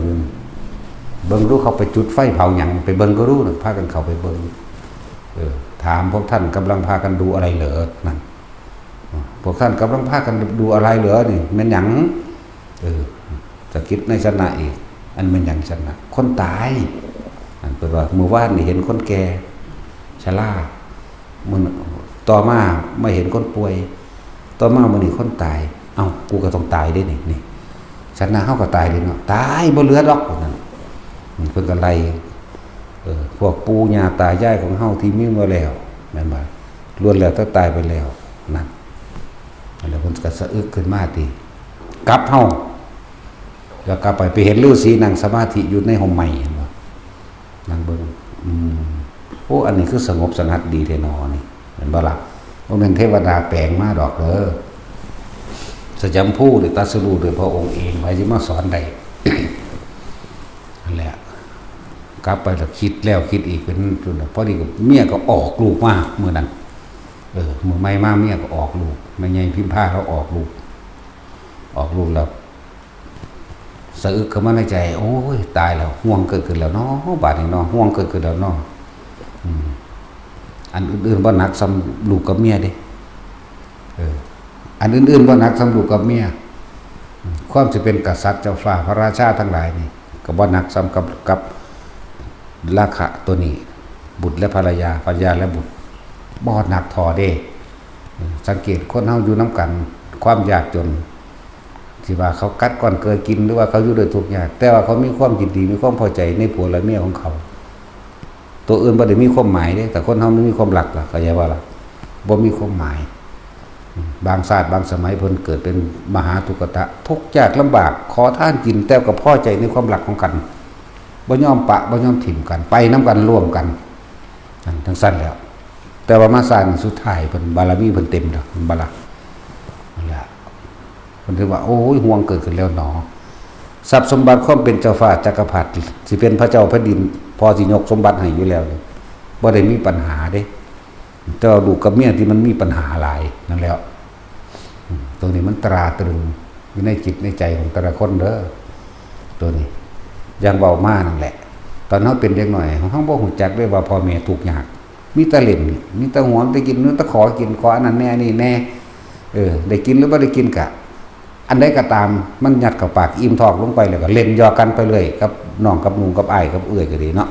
เบิ่งดูเขาไปจุดไฟเผาหยัง ไปเบิ่งก็รู้นะ พากันเข้าไปเบิ่ง เออ ถาม พวกท่านกำลังพากันดูอะไรเหรอ นั่น พวกท่านกำลังพากันดูอะไรเหรอนี่ แม่นหยัง เออ สะกิดในชนะอีก อันแม่นหยังชนะ คนตาย อันเพิ่นว่า มื้อวานนี่เห็นคนแก่ ชรา มื้อ ต่อมามาเห็นคนป่วย ต่อมามื้อนี้คนตาย เอ้า กูก็ต้องตายเด้นี่ นี่ ชนะเฮาก็ตายเด้เนาะ ตายบ่เหลือดอก นั่น เพิ่นก็ไล่ เออ พวกปู่ย่าตายายของเฮาที่มีมาแล้ว แม่นบ่ ล้วนแล้วแต่ตายไปแล้ว นั่น แล้วเพิ่นก็สะอึกขึ้นมาติ กลับเฮา แล้วกลับไป ไปเห็นฤาษีนั่งสมาธิอยู่ในฮ่มไม้ เห็นบ่ นั่งเบิ่ง อืม โอ้ อันนี้คือสงบสงัดดีแท้หนอนี่ เห็นบ่ล่ะ บ่แม่นเทวดาแปลงมาดอกเด้อ สยามภูนี่ตรัสรู้ด้วยพระองค์เอง ไผสิมาสอนได้ นั่นแหละ กลับไปแล้วคิดแล้วคิดอีกเป็น พอดีกับเมียก็ออกลูกมามื้อนั้น เออ มื้อใหม่มาเมียก็ออกลูก แม่ใหญ่พิมพาลาวออกลูก ออกลูกแล้ว สะอึกเข้ามาในใจ โอ้ย ตายแล้ว ห่วงเกิดขึ้นแล้วเนาะ บาดนี้เนาะ ห่วงเกิดขึ้นแล้วเนาะ อืม อันอื่นๆบ่หนักส่ำลูกกับเมียเด้ เออ อันอื่นๆบ่หนักส่ำลูกกับเมีย อืม ความสิเป็นกษัตริย์เจ้าฟ้าพระราชาทั้งหลายนี่ ก็บ่หนักส่ำกับ กับราคะตัวนี้ บุตรและภรรยา ภรรยาและบุตร บ่หนักเท่าเด้ อืม สังเกตคนเฮาอยู่นำกัน ความยากจน สิว่าเขากัดก้อนเกลือกิน หรือว่าเขาอยู่ด้วยทุกข์ยาก แต่ว่าเขามีความยินดี มีความพอใจในผัวและเมียของเขา ตัวอื่นบ่ได้มีความหมายเด้ แต่คนเฮามันมีความรักล่ะ เข้าใจบ่ล่ะ บ่มีความหมาย อืม บางชาติบางสมัยเพิ่นเกิดเป็นมหาทุกขตะ ทุกข์ยากลำบาก ขอทานกิน แต่ก็พอใจในความรักของกัน บ่ยอมปะ บ่ยอมถิ่มกัน ไปนำกัน ร่วมกัน นั่น จั่งซั้นแล้ว แต่ว่ามาชาตินี้สุดท้ายเพิ่นบารมีเพิ่นเต็มแล้ว เห็นบ่ล่ะ นั่นแหละ เพิ่นถือว่า โอ้ย ห่วงเกิดขึ้นแล้วหนอ ทรัพย์สมบัติความเป็นเจ้าฟ้าจักรพรรดิ สิเป็นพระเจ้าแผ่นดิน พอสิยกสมบัติให้อยู่แล้วนี่ บ่ได้มีปัญหาเด้ แต่ว่าลูกกับเมียที่มันมีปัญหาหลาย นั่นแหล้ว อืม ตรงนี้มันตราตรึงอยู่ในจิตในใจของแต่ละคนเด้อ ตัวนี้ อย่างเว้ามานั่นแหละ ตอนเฮาเป็นเด็กน้อย เฮาบ่ฮู้จักเลยว่าพ่อแม่ทุกข์ยาก มีแต่เล่น มีแต่หวงแต่กิน มีแต่ขอกิน ขออันนั้นแหน่ อันนี้แหน่ เออ ได้กินหรือบ่ได้กินกะ อันใดก็ตาม มันยัดเข้าปาก อิ่มท้องลงไปแล้วก็เล่นหยอกกันไปเรื่อย กับน้องกับนุงกับอ้ายกับเอื้อยก็ดีเนาะ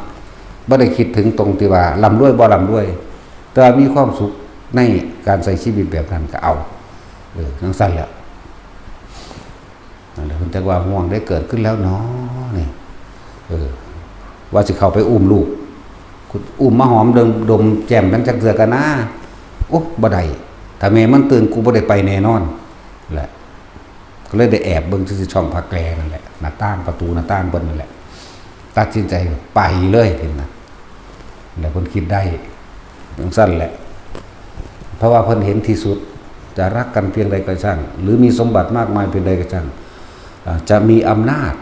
บ่ได้คิดถึงตรงที่ว่าร่ำรวยบ่ร่ำรวย แต่ว่ามีความสุขในการใช้ชีวิตแบบนั้นก็เอา เออ จั่งซั้นแหละ นั่นแหละ เพิ่นจักว่าห่วงได้เกิดขึ้นแล้วหนอนี่ เออ ว่าสิเข้าไปอุ้มลูก อุ้มมาหอมดม ดมแก้มกันจักเทื่อกันนะ โอ้ บ่ได้ ถ้าแม่มันตื่น กูบ่ได้ไปแน่นอน แหละ ก็เลยได้แอบเบิ่งซื่อๆ ช่องผ้าแกนั่นแหละ หน้าต่าง ประตูหน้าต่างเพิ่นนั่นแหละ ตัดสินใจไปเลยทีนั้น แล้วเพิ่นคิดได้จั่งซั้นแหละ เพราะว่าเพิ่นเห็นที่สุด จะรักกันเพียงใดก็ช่าง หรือมีสมบัติมากมายเพียงใดก็ช่าง อ่า จะมีอำนาจ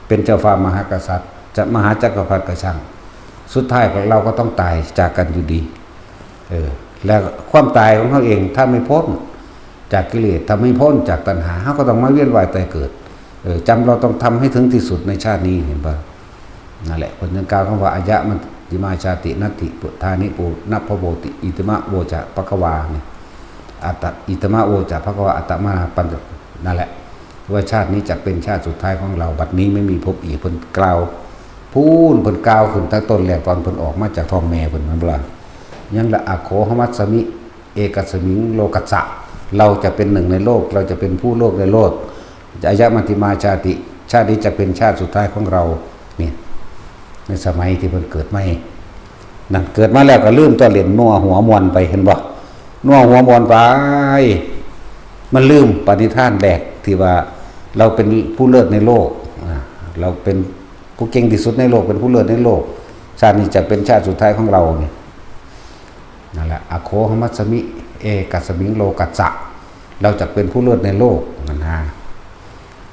เป็นเจ้าฟ้ามหากษัตริย์ จะมหาจักรพรรดิก็ช่าง สุดท้ายเราก็ต้องตายจากกันอยู่ดี เออ และความตายของเขาเอง ถ้าไม่พ้นจากกิเลส ถ้าไม่พ้นจากตัณหา เขาก็ต้องมาเวียนว่ายตายเกิด เออ จำเราต้องทำให้ถึงที่สุดในชาตินี้ เห็นปะ นั่นแหละ เพิ่นจึงกล่าวคำว่า อายะมัจ มาชาตินัตถิพุทธานิปูนพโวติ อิตมะโวจะภควาเนี่ย อัตตะ อิตมะโวจะภควา อัตตะมาปัญจ นั่นแหละ ว่าชาตินี้จะเป็นชาติสุดท้ายของเรา บัดนี้ไม่มีพบอีก เพิ่นกล่าว พูนเพิ่นกล่าวขึ้นตั้งต้นแรก ตอนเพิ่นออกมาจากท้องแม่เพิ่น แม่นบ่ล่ะ ยังละ อโขหมัสสมิ เอกสมิงโลกัสสะ เราจะเป็นหนึ่งในโลก เราจะเป็นผู้โลกในโลก อายะมัตติมาชาติ ชาตินี้จะเป็นชาติสุดท้ายของเรา นี่ ในสมัยที่เพิ่นเกิดมา นั่น เกิดมาแล้วก็ลืมตัวเล่นนัวหัวม่วนไป เห็นบ่ นัวหัวม่วนไป มันลืมปณิธานแรกที่ว่าเราเป็นผู้เลิศในโลก อ่า เราเป็นผู้เก่งที่สุดในโลก เป็นผู้เลิศในโลก ชาตินี้จะเป็นชาติสุดท้ายของเราเนี่ย นั่นแหละ อโขหมัสสมิ เอกัสมิงโลกัสสะ เราจะเป็นผู้เลิศในโลก นั่นนะ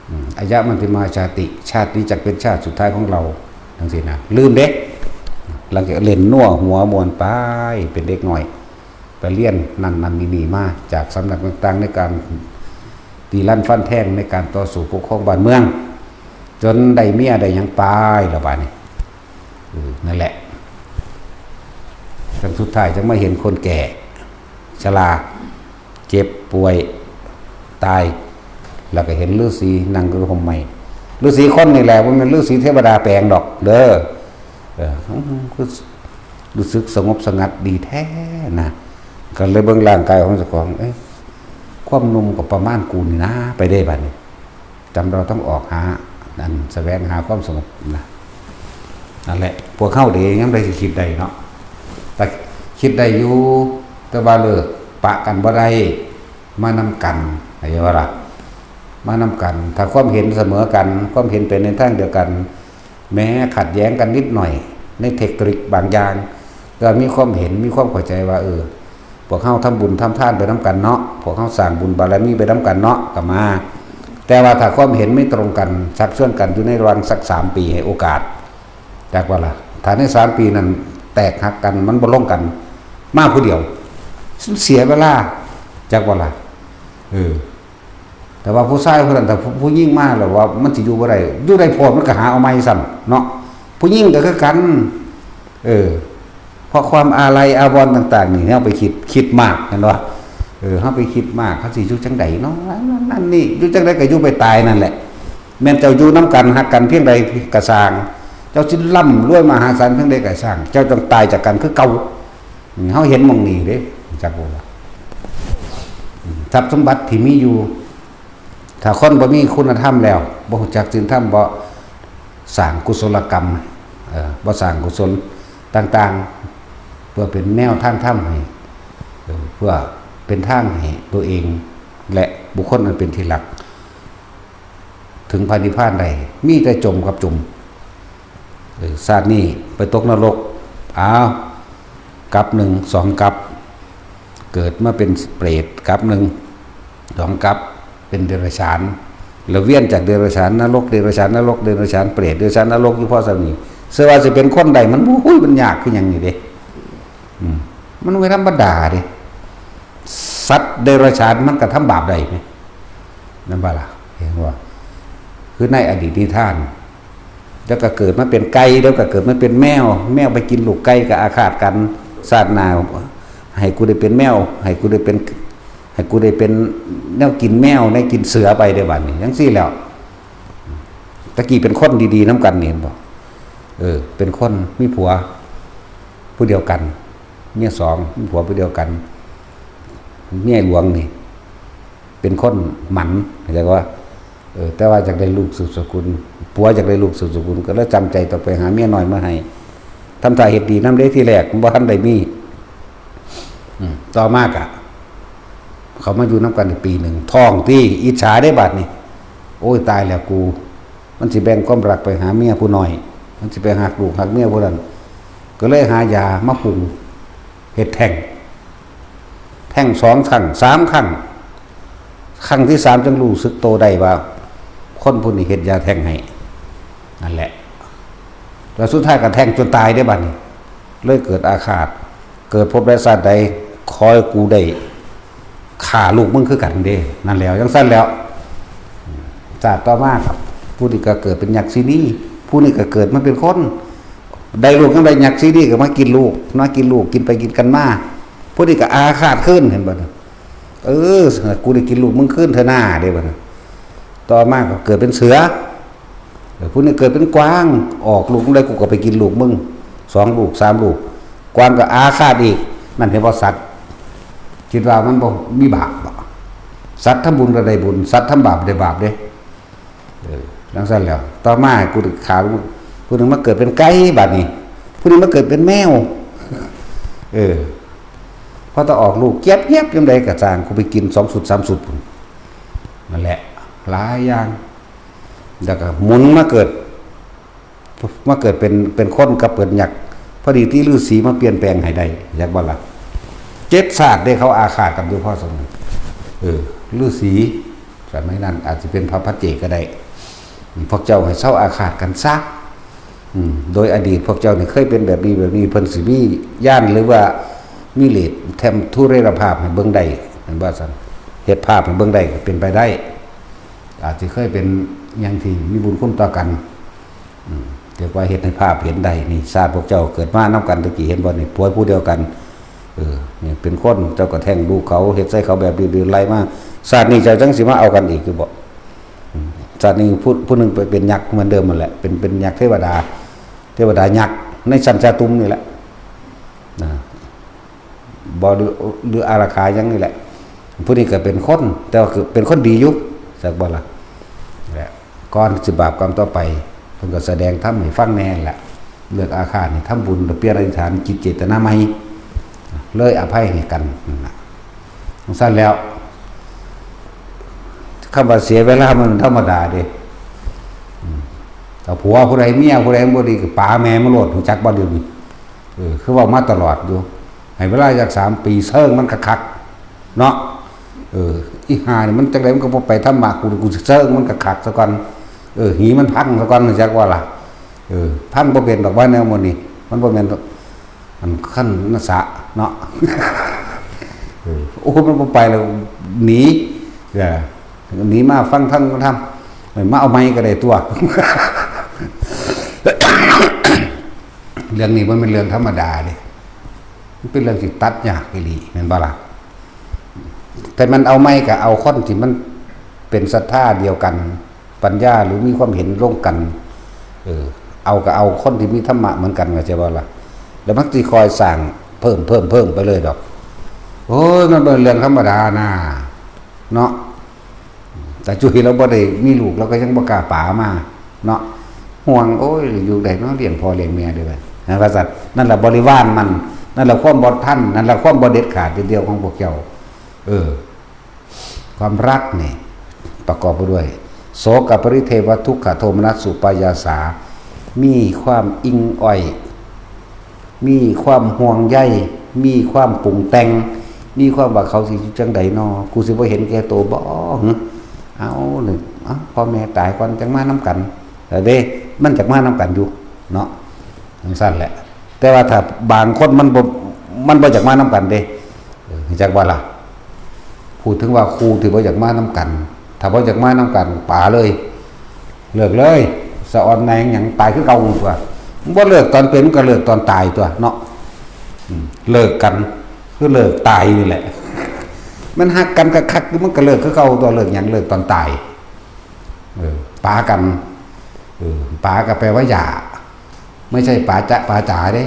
อืม อายะมัตติมาชาติ ชาตินี้จะเป็นชาติสุดท้ายของเรา จังซี้นะ ลืมเด้ หลังจากเล่นนัวหัวม่วนไป เป็นเด็กน้อย ไปเรียนนั่นนั่นนี่นี่มา จากสำนักต่างๆ ในการตีลันฟันแทง ในการต่อสู้ปกครองบ้านเมือง จนได้เมียได้หยังไปแล้วบาดนี้ เออ นั่นแหละ จนสุดท้ายจั่งมาเห็นคนแก่ ชรา เจ็บป่วย ตาย แล้วก็เห็นฤๅษีนั่งอยู่ร่มไม้ ฤๅษีคนนี่แหละ บ่แม่นฤๅษีเทวดาแปลงดอก เด้อ เออ คือรู้สึกสงบสงัดดีแท้นะ ก็เลยเบิ่งร่างกายของเจ้าของ เอ๊ะ ความหนุ่มก็ประมาณกูนี่นะ ไปได้บัดนี้ จำเราต้องออกหา อันแสวงหาความสงบนะ นั่นแหละ พวกเฮาเด้ ยังได้สิคิดได้เนาะ แต่คิดได้อยู่ แต่ว่าเลิก ปะกันบ่ได้ มานำกัน เข้าใจบ่ล่ะ มานำกัน ถ้าความเห็นเสมอกัน ความเห็นเป็นในทางเดียวกัน แม้ขัดแย้งกันนิดหน่อย ในเทคนิคบางอย่าง ก็มีความเห็น มีความเข้าใจว่า เออ พวกเฮาทำบุญทำทานไปนำกันเนาะ พวกเฮาสร้างบุญบารมีไปนำกันเนาะ ก็มา แต่ว่าถ้าความเห็นไม่ตรงกัน ชักชวนกันอยู่ในระหว่างสักสามปี ให้โอกาส จักว่าล่ะ ถ้าในสามปีนั้นแตกหักกัน มันบ่ลงกัน มาผู้เดียว เสียเวลา จักว่าล่ะ เออ แต่ว่าผู้ชายผู้นั้น ถ้าผู้ ผู้หญิงมาแล้วว่ามันสิอยู่บ่ได้ อยู่ได้โพดมันก็หาเอาใหม่ซ้ำเนาะ ผู้หญิงก็คือกัน เออ เพราะความอาลัยอาวรณ์ต่างๆ นี่ เฮาไปคิด คิดมาก แม่นบ่ เออ เฮาไปคิดมาก เขาสิอยู่จั่งใดเนาะ นั่นนี่ อยู่จั่งใดก็อยู่ไปตายนั่นแหละ แม่นเจ้าอยู่นำกัน ฮักกันเพียงใดก็ซ่าง เจ้าสิร่ำรวยมหาศาลเพียงใดก็ซ่าง เจ้าต้องตายจากกันคือเก่า เฮาเห็นหม่องนี้เด้ จักบ่ว่า ทรัพย์สมบัติที่มีอยู่ ถ้าคนบ่มีคุณธรรมแล้ว บ่รู้จักศีลธรรม บ่สร้างกุศลกรรม เอ่อ บ่สร้างกุศลต่างๆ เพื่อเป็นแนวทางธรรมให้ เอ่อ เพื่อเป็นทางให้ตัวเอง และบุคคลอันเป็นที่รัก ถึงพระนิพพานได้ มีแต่จมกับจม เออ ชาตินี้ไปตกนรก อ้าว กัปหนึ่ง สองกัป เกิดมาเป็นเปรตกัปหนึ่ง สองกัป เป็นเดรัจฉาน แล้วเวียนจากเดรัจฉานนรก เดรัจฉานนรก เดรัจฉานเปรต เดรัจฉานนรก อยู่พอส่ำนี้ เชื่อว่าสิเป็นคนได้ มัน อุ้ย มันยากคือหยังนี่เด้ อืม มันบ่ธรรมดาเด้ สัตว์เดรัจฉานมันก็ทำบาปได้แหม แม่นบ่ล่ะ เห็นบ่ คือในอดีตนิทาน แล้วก็เกิดมาเป็นไก่ แล้วก็เกิดมาเป็นแมว แมวไปกินลูกไก่ก็อาฆาตกัน ชาติหน้าให้กูได้เป็นแมว ให้กูได้เป็น ให้กูได้เป็นแนวกินแมว แนวกินเสือไปเด้อบัดนี้ จั่งซี้แหล้ว ตะกี้เป็นคนดีๆ นำกันนี่ เห็นบ่ เออ เป็นคนมีผัวผู้เดียวกัน เมียสอง มีผัวผู้เดียวกัน เมียหลวงนี่ เป็นคนหมัน เข้าใจบ่ เออ แต่ว่าอยากได้ลูกสืบสกุล ผัวอยากได้ลูกสืบสกุล ก็เลยจำใจต้องไปหาเมียน้อยมาให้ ทำท่าเฮ็ดดีนำเด้ ทีแรกบ่ทันได้มี อืม ต่อมาก็ เขามาอยู่นำกันได้ปีหนึ่ง ท้องติ อิจฉาเด้บัดนี้ โอ้ย ตายแล้วกู มันสิแบ่งความรักไปหาเมียผู้น้อย มันสิไปฮักลูกฮักเมียผู้นั้น ก็เลยหายามาปรุง เฮ็ดแท้ง แท้งสองครั้ง สามครั้ง ครั้งที่สามจึงรู้สึกโตได้ว่า คนผู้นี้เฮ็ดยาแท้งให้ นั่นแหละ แล้วสุดท้ายก็แท้งจนตายเด้บัดนี้ เลยเกิดอาฆาต เกิดภพใดชาติใด ขอให้กูได้ฆ่าลูกมึงคือกันเด้ นั่นแหล้ว จั่งซั้นแหล้ว ชาติต่อมาครับ ผู้นี้ก็เกิดเป็นยักษินี ผู้นี้ก็เกิดมาเป็นคน ได้ลูกยังได้หยักซีดีก็มากินลูก มากินลูก กินไปกินกันมา ผู้นี้ก็อาฆาตขึ้น เห็นบ่น่ะ เออ กูได้กินลูกมึงขึ้นเถอะหน้าเด้บ่น่ะ ต่อมาก็เกิดเป็นเสือ เออ ผู้นี้เกิดเป็นกวาง ออกลูกได้ กูก็ไปกินลูกมึง สองลูก สามลูก กวางก็อาฆาตอีก นั่นเห็นบ่สัตว์ คิดว่ามันบ่มีบาปบ่ สัตว์ทำบุญก็ได้บุญ สัตว์ทำบาปได้บาปเด้ เออ จั่งซั่นแล้ว ต่อมากูขา ผู้หนึ่งมาเกิดเป็นไก่ บัดนี้ ผู้หนึ่งมาเกิดเป็นแมว เออ พอตะออกลูกเจี๊ยบๆ ยามใดก็ซ่าง กูไปกินสองสุด สามสุด นั่นแหละ หลายอย่าง แล้วก็หมุนมาเกิด มาเกิดเป็น เป็นคนกับเกิดหยัก พอดีที่ฤาษีมาเปลี่ยนแปลงให้ได้ อยากบ่ล่ะ เจ็ดชาติเด้ เขาอาฆาตกันอยู่พอสมควร เออ ฤาษี สมัยนั้นอาจจะเป็นพระปัจเจกก็ได้ พวกเจ้าให้เซาอาฆาตกันซะ อืม โดยอดีตพวกเจ้านี่เคยเป็นแบบนี้แบบนี้ เพิ่นสิมีญาณหรือว่ามีฤทธิ์แถมทุเรศภาพให้เบิ่งได้ แม่นบ่ซั่น เฮ็ดภาพให้เบิ่งได้ก็เป็นไปได้ อาจสิเคยเป็นหยังที่มีบุญคุณต่อกัน อืม เรียกว่าเฮ็ดให้ภาพเห็นได้ นี่ ชาติพวกเจ้าเกิดมานำกันตะกี้ เห็นบ่นี่ ผัวผู้เดียวกัน เออ นี่เป็นคน เจ้าก็แท้งลูกเขา เฮ็ดใส่เขาแบบนี้ๆ ไล่มา ชาตินี้เจ้าจั่งสิมาเอากันอีกอยู่บ่ อืม ชาตินี้ผู้ ผู้หนึ่งไปเป็นยักษ์เหมือนเดิมนั่นแหละ เป็น เป็นยักษ์เทวดา เทวดายักษ์ในชั้นจาตุมนี่แหละ นะ บ่ หรือ หรืออารักขาหยังนี่แหละ ผู้นี้ก็เป็นคน แต่ว่าคือเป็นคนดีอยู่ จักบ่ล่ะ และก่อนสิบาปกรรมต่อไป เพิ่นก็แสดงธรรมให้ฟังแน่แหละ เลิกอาฆาตนี่ ทำบุญ เปลี่ยนอธิษฐานจิตเจตนาใหม่ เลยอภัยให้กัน นั่นน่ะ จั่งซั่นแล้ว คำว่าเสียเวลามันธรรมดาเด้ อืม ถ้าผัวผู้ใด เมียผู้ใดบ่ดีก็ป๋าแม่มาโลด รู้จักบ่เดี๋ยวนี้ เออ คือเว้ามาตลอดอยู่ ให้เวลาจักสามปี เซิงมันคักๆ เนาะ เออ อีห่านี่มันจั่งใดมันก็บ่ไปธรรมะ กู กูสิเซิงมันคักๆ ซะก่อน เออ หีมันพังซะก่อน รู้จักบ่ล่ะ เออ พังบ่เป็นดอกว่าแนวหมู่นี้ มันบ่แม่นดอก อันคันนะสะเนาะ เออ โอ้ มันบ่ไปแล้ว หนี เออ หนีมาฟังธรรม มาเอาไม้ก็ได้ตัว เรื่องนี้มันเป็นเรื่องธรรมดาเด้ มันเป็นเรื่องที่ตัดยากอีหลี แม่นบ่ล่ะ แต่มันเอาไม้ก็เอาคนที่มันเป็นศรัทธาเดียวกัน ปัญญาหรือมีความเห็นร่วมกัน เออ เอาก็เอาคนที่มีธรรมะเหมือนกัน เข้าใจบ่ล่ะ แล้วมันสิคอยสร้างเพิ่ม เพิ่ม เพิ่มไปเลยดอก โอ้ย มันเป็นเรื่องธรรมดานะ เนาะ แต่จุ้ยเราบ่ได้มีลูก เราก็ยังบ่กล้าป๋ามา เนาะ ห่วง โอ้ย อยู่ได้เนาะ เลี้ยงพ่อเลี้ยงแม่ได้บัด นะ ว่าซั่น นั่นแหละบริวารมัน นั่นแหละความบ่ทัน นั่นแหละความบ่เด็ดขาดทีเดียวของพวกเจ้า เออ ความรักนี่ ประกอบไปด้วย โสกปริเทวทุกขโทมนัสสุปายาสา มีความอิงอ้อย มีความห่วงใย มีความปรุงแต่ง มีความว่าเขาสิอยู่จั่งใดน้อ กูสิบ่เห็นแก่ตัวบ่ หึ เอาหนึ่ง เอา พ่อแม่ตายก่อนจั่งมานำกัน แต่เด้ มันจักมานำกันอยู่ เนาะ จั่งซั่นแหละ แต่ว่าถ้าบางคนมันบ่ มันบ่อยากมานำกันเด้ เออ จักว่าล่ะ พูดถึงว่าคู่ที่บ่อยากมานำกัน ถ้าบ่อยากมานำกัน ป๋าเลย เลิกเลย สะออนแหนงหยัง ตายคือเก่าตัว บ่เลิกตอนเป็น มันก็เลิกตอนตายตัวเนาะ อืม เลิกกัน คือเลิกตายนี่แหละ มันฮักกันคักๆ มันก็เลิกคือเก่าตัว เลิกหยัง เลิกตอนตาย เออ ป๋ากัน เออ ป๋าก็แปลว่าอย่า ไม่ใช่ป๋าจ๊ะป๋าจ๋าเด้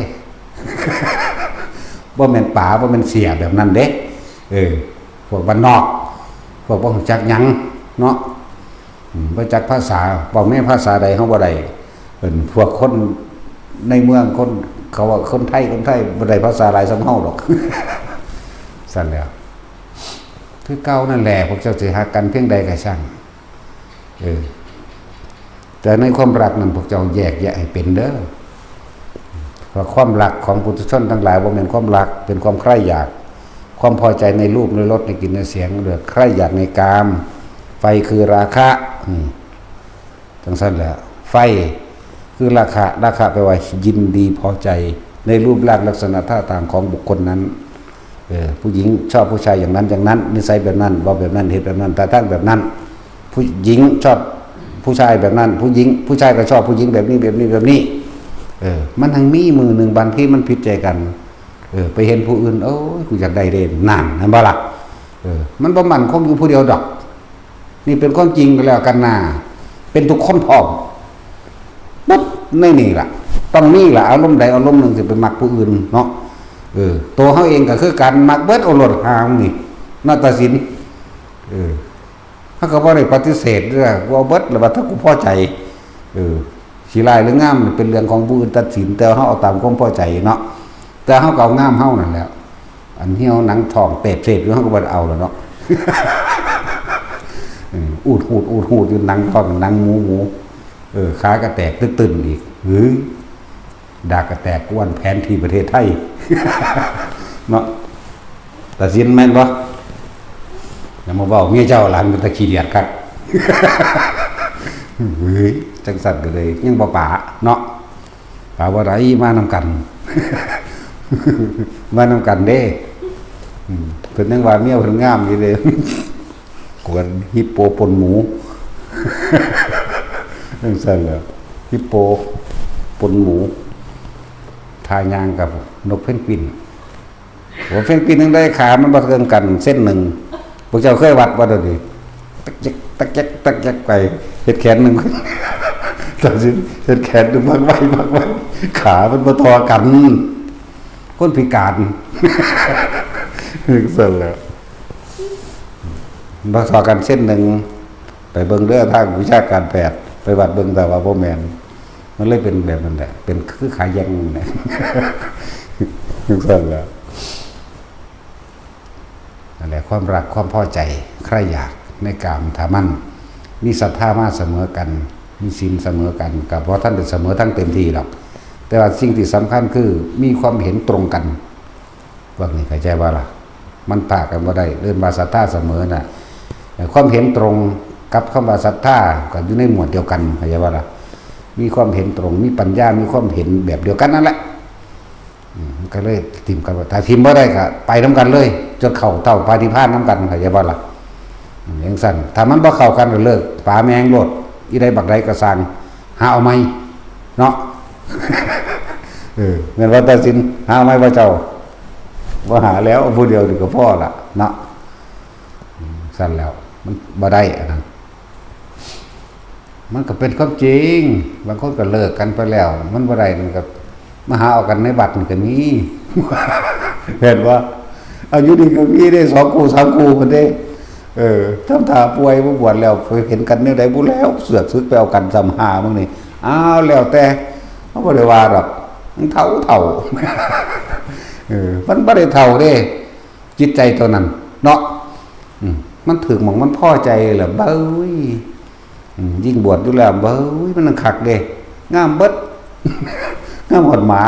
บ่แม่นป๋า บ่แม่นเสี่ยแบบนั้นเด้ เออ พวกบ้านนอก พวกบ่รู้จักหยังเนาะ อืม บ่จักภาษา เว้าแม่ภาษาใดเฮาบ่ได้ เป็นพวกคนในเมือง คน เขาว่าคนไทย คนไทยบ่ได้ภาษาหลายส่ำเฮาดอก ซั่นแหล้ว คือเก่านั่นแหละ พวกเจ้าสิฮักกันเพียงใดก็ช่าง เออ แต่ในความรักนั้นพวกเจ้าแยกแยะให้เป็นเด้อ เพราะความรักของปุถุชนทั้งหลายบ่แม่นความรัก เป็นความใคร่อยาก ความพอใจในรูป ในรส ในกลิ่น ในเสียง หรือใคร่อยากในกาม ไฟคือราคะ อืม จั่งซั่นแหละ ไฟคือราคะ ราคะแปลว่ายินดีพอใจในรูปร่างลักษณะท่าทางของบุคคลนั้น เออ ผู้หญิงชอบผู้ชายอย่างนั้นอย่างนั้น นิสัยแบบนั้น เว้าแบบนั้น เฮ็ดแบบนั้น ท่าทางแบบนั้น ผู้หญิงชอบผู้ชายแบบนั้น ผู้หญิง ผู้ชายก็ชอบผู้หญิงแบบนี้ แบบนี้ แบบนี้ เออ มันทั้งมีมือหนึ่งบางที่มันผิดใจกัน เออ ไปเห็นผู้อื่น โอ้ย กูอยากได้เด้ นั่น นั่นบ่ล่ะ เออ มันบ่มั่นคงอยู่ผู้เดียวดอก นี่เป็นความจริงกันแล้วกันนา เป็นทุกคนพร้อม ปุ๊บ ในนี่ล่ะ ต้องมีล่ะ อารมณ์ใดอารมณ์หนึ่งสิไปมักผู้อื่นเนาะ เออ ตัวเขาเองก็คือการมักเบิดเอารถหางนี่ นาฏศิลป์ เออ เขาก็บ่ได้ปฏิเสธเด้อ ว่าเบิดแล้วว่าถ้ากูพอใจ เออ สิร้ายหรืองามเป็นเรื่องของผู้อื่นตัดสิน แต่เขาเอาตามความพอใจเนาะ แต่เขาก็เอางามเขานั่นแหละ อันเหี่ยวหนังท้องเตบเสบอยู่เขาก็บ่ได้เอาแล้วเนาะ เออ อูดหูด อูดหูดอยู่หนังท้องหนังหมูหมู เออ ขากระแตกตึกตึนอีก หรือ ดากกระแตกกวนแผนที่ประเทศไทย เนาะ ตัดสินแม่นบ่ อย่ามาเว้าเมียเจ้าหลานเป็นตะขี้เดียดครับ เฮ้ย จังสั่นก็เลย ยังบ่ปาเนาะ ปาว่าไรมานำกัน มานำกันเด้ อืม เพิ่นยังว่าเมียเพิ่นงามอยู่เด้ กวนฮิปโปปนหมู จังซั่นแหละ ฮิปโปปนหมู ทายางกับนกเพนกวิน หัวเพนกวินยังได้ขามันบ่เทิงกันเส้นหนึ่ง พวกเจ้าเคยวัดบ่เดี๋ยวนี้ ตักแจ๊ก ตักแจ๊ก ตักแจ๊กไป เฮ็ดแขนหนึ่ง ตัดสิน เฮ็ดแขนหนึ่ง บักไว้ บักไว้ ขามันบ่เท่ากัน คนพิการ จังซั่นแหละ บ่เท่ากันเส้นหนึ่ง ไปเบิ่งเด้อทางวิชาการแพทย์ ไปวัดเบิ่ง แต่ว่าบ่แม่น มันเลยเป็นแบบนั้นแหละ เป็นคือขาแยงนั่นแหละ จังซั่นแหละ นั่นแหละ ความรักความพอใจ ใคร่อยากในกาม ถ้ามันมีศรัทธามาเสมอกัน มีศีลเสมอกัน ก็บ่ทันได้เสมอทั้งเต็มที่หรอก แต่ว่าสิ่งที่สำคัญคือมีความเห็นตรงกัน พวกนี้เข้าใจบ่ล่ะ มันปะกันบ่ได้ เอิ้นว่าศรัทธาเสมอน่ะ ความเห็นตรงกับคำว่าศรัทธาก็อยู่ในหมวดเดียวกัน เข้าใจบ่ล่ะ มีความเห็นตรง มีปัญญา มีความเห็นแบบเดียวกันนั่นแหละ อืม มันก็เลยถิ่มกันว่า ถ้าถิ่มบ่ได้ก็ไปนำกันเลย จนเข้าเต้าปาฏิภาณนำกัน เข้าใจบ่ล่ะ อืม จังซั่น ถ้ามันบ่เข้ากันก็เลิก ปาแม่งโลด อีใดบักใดก็ซ่าง หาเอาใหม่ เนาะ เออ แม่นว่าตัดสิน หาเอาใหม่บ่เจ้า บ่หาแล้ว ผู้เดียวนี่ก็พอละ เนาะ อืม ซั่นแล้ว มันบ่ได้อันนั้น มันก็เป็นความจริง บางคนก็เลิกกันไปแล้ว มันบ่ได้ มันก็มาหาเอากันในวัดนี่ก็มี เห็นบ่ เอาอยู่นี่ก็มีเด้ สองคู่ สามคู่ พุ้นเด้ เออ ทำท่าป่วย บ่บวชแล้ว ไปเห็นกันแนวใดบุแล้ว เสือกสึกไปเอากันซ้ำ ห้ามึงนี่ อ้าว แล้วแต่ เฮาบ่ได้ว่าดอก มันเฒ่า เฒ่า เออ มันบ่ได้เฒ่าเด้ จิตใจตัวนั้น เนาะ อืม มันถืกหม่องมันพอใจแหละ เบ้ย อืม ยิ่งบวชอยู่แล้ว เบ้ย มันคักเด้ งามเบิด งามฮอดหมา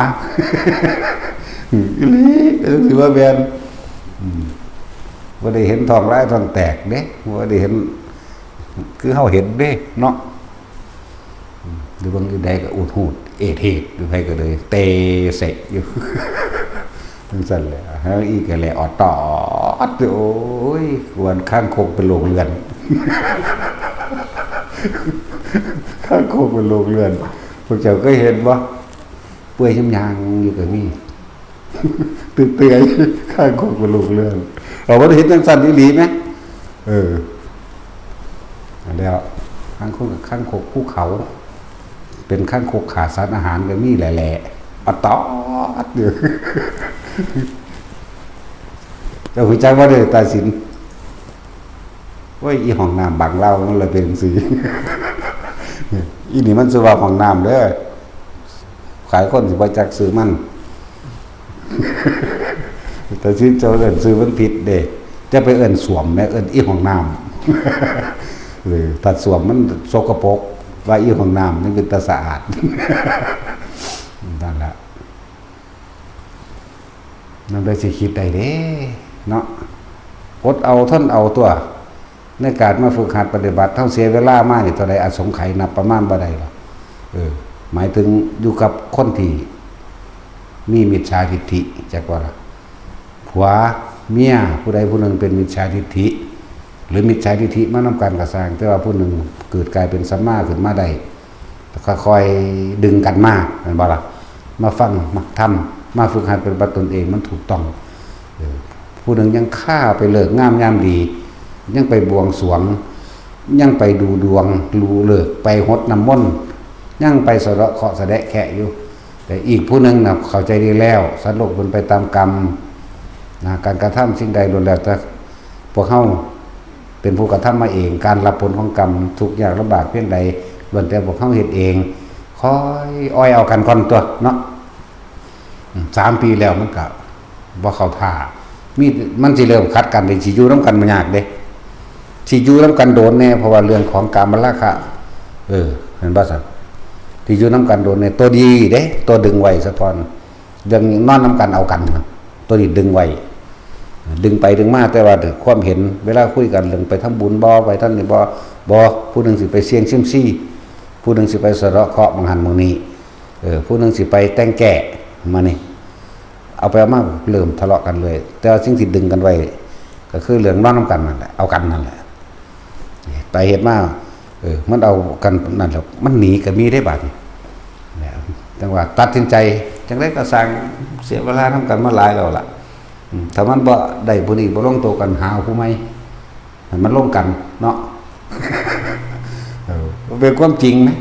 อืม อีหลี เออ ถือว่าแม่น อืม บ่ได้เห็นท้องลายท้องแตกเด้ บ่ได้เห็น คือเฮาเห็นเด้ เนาะ อืม หรือบางทีใดก็อูดฮูด เอดเฮด อยู่ไผก็เลย เตเสะอยู่ จังซั่นแหละ เฮาอีกก็แหละ ออดตอด โอ้ย กวนคางคกเป็นโรคเลือด คางคกเป็นโรคเลือด พวกเจ้าเคยเห็นบ่ เปื่อยยำยางอยู่ก็มี เปื่อยๆ คางคกเป็นโรคเลือด เอาบ่ได้เห็นจังซั่นอีหลีแหม เออ อันแล้ว คางคกกับคางคกภูเขา เป็นคางคกขาดสารอาหารก็มีแหละๆ ออดตอดอยู่ เจ้าฮู้จักบ่เด้อ ตาสิน โอ้ย อีห้องน้ำบังลาวมันเลยเป็นจั่งซี้ อีนี่มันชื่อว่าห้องน้ำเด้อ ขายคนสิบ่จักชื่อมัน แต่ชื่อเจ้าเอิ้นชื่อมันผิดเด้ จะไปเอิ้นส้วมแหม เอิ้นอีห้องน้ำ เออ ถ้าส้วมมันสกปรก ว่าอีห้องน้ำนี่เป็นตาสะอาด นั่นแหละ นั่นเลยสิคิดได้เด้ เนาะ อดเอาทนเอาตัว ในการมาฝึกหัดปฏิบัติ เฮาเสียเวลามานี่เท่าใด อสงไขยนับประมาณบ่ได้หรอก เออ หมายถึงอยู่กับคนที่มีมิจฉาทิฏฐิ จักว่าล่ะ ผัวเมียผู้ใดผู้หนึ่งเป็นมิจฉาทิฏฐิ หรือมิจฉาทิฏฐิมานำกันก็ซ่าง แต่ว่าผู้หนึ่งเกิดกลายเป็นสัมมาขึ้นมาได้ ค่อยๆดึงกันมา แม่นบ่ล่ะ มาฟัง มาทำ มาฝึกหัดปฏิบัติตนเองมันถูกต้อง เออ ผู้หนึ่งยังฆ่าไปเลิกงามยามดี ยังไปบวงสรวง ยังไปดูดวง ดูฤกษ์ ไปหดน้ำมนต์ ยังไปสะเดาะเคราะห์สะแดะแคะอยู่ แต่อีกผู้หนึ่งนะเข้าใจดีแล้ว สัตว์โลกเป็นไปตามกรรมนะ การกระทำสิ่งใดล้วนแล้วแต่พวกเฮาเป็นผู้กระทำมาเอง การรับผลของกรรมทุกข์ยากลำบากเพียงใดล้วนแต่พวกเฮาเฮ็ดเอง คอยอ้อยเอากันก่อนตัวเนาะ อืม สามปีแล้วมันก็บ่เข้าท่า มี มันสิเริ่มขัดกันเลย สิอยู่นำกันบ่ยากเด้ สิอยู่นำกันโดนแน่ เพราะว่าเรื่องของกามราคะ เออ เห็นบ่ซั่น สิอยู่นำกันโดนแน่ ตัวดีเด้ ตัวดึงไว้ซะก่อน เรื่องนอนนำกันเอากัน ตัวนี้ดึงไว้ ดึงไปดึงมา แต่ว่าความเห็น เวลาคุยกันเรื่องไปทำบุญบ่ ไปทำนี่บ่ บ่ ผู้หนึ่งสิไปเสี่ยงเซียมซี ผู้หนึ่งสิไปสะเดาะเคราะห์หม่องหั้นหม่องนี้ เออ ผู้หนึ่งสิไปแต่งแก้ มานี่ เอาไปเอามาเริ่มทะเลาะกันเลย แต่ว่าสิ่งที่ดึงกันไว้ ก็คือเรื่องนอนนำกันนั่นแหละ เอากันนั่นแหละ ไปเฮ็ดมา เออ มันเอากันนั่นแหละ มันหนีก็มีได้บาดนี้ เนี่ย จังว่าตัดสินใจ จังได๋ก็ซ่าง เสียเวลานำกันมาหลายแล้วล่ะ อืม ถ้ามันบ่ได้ผู้นี้ บ่ลงตัวกัน หาเอาผู้ใหม่ ให้มันลงกันเนาะ เออ มันเป็นความจริงนะ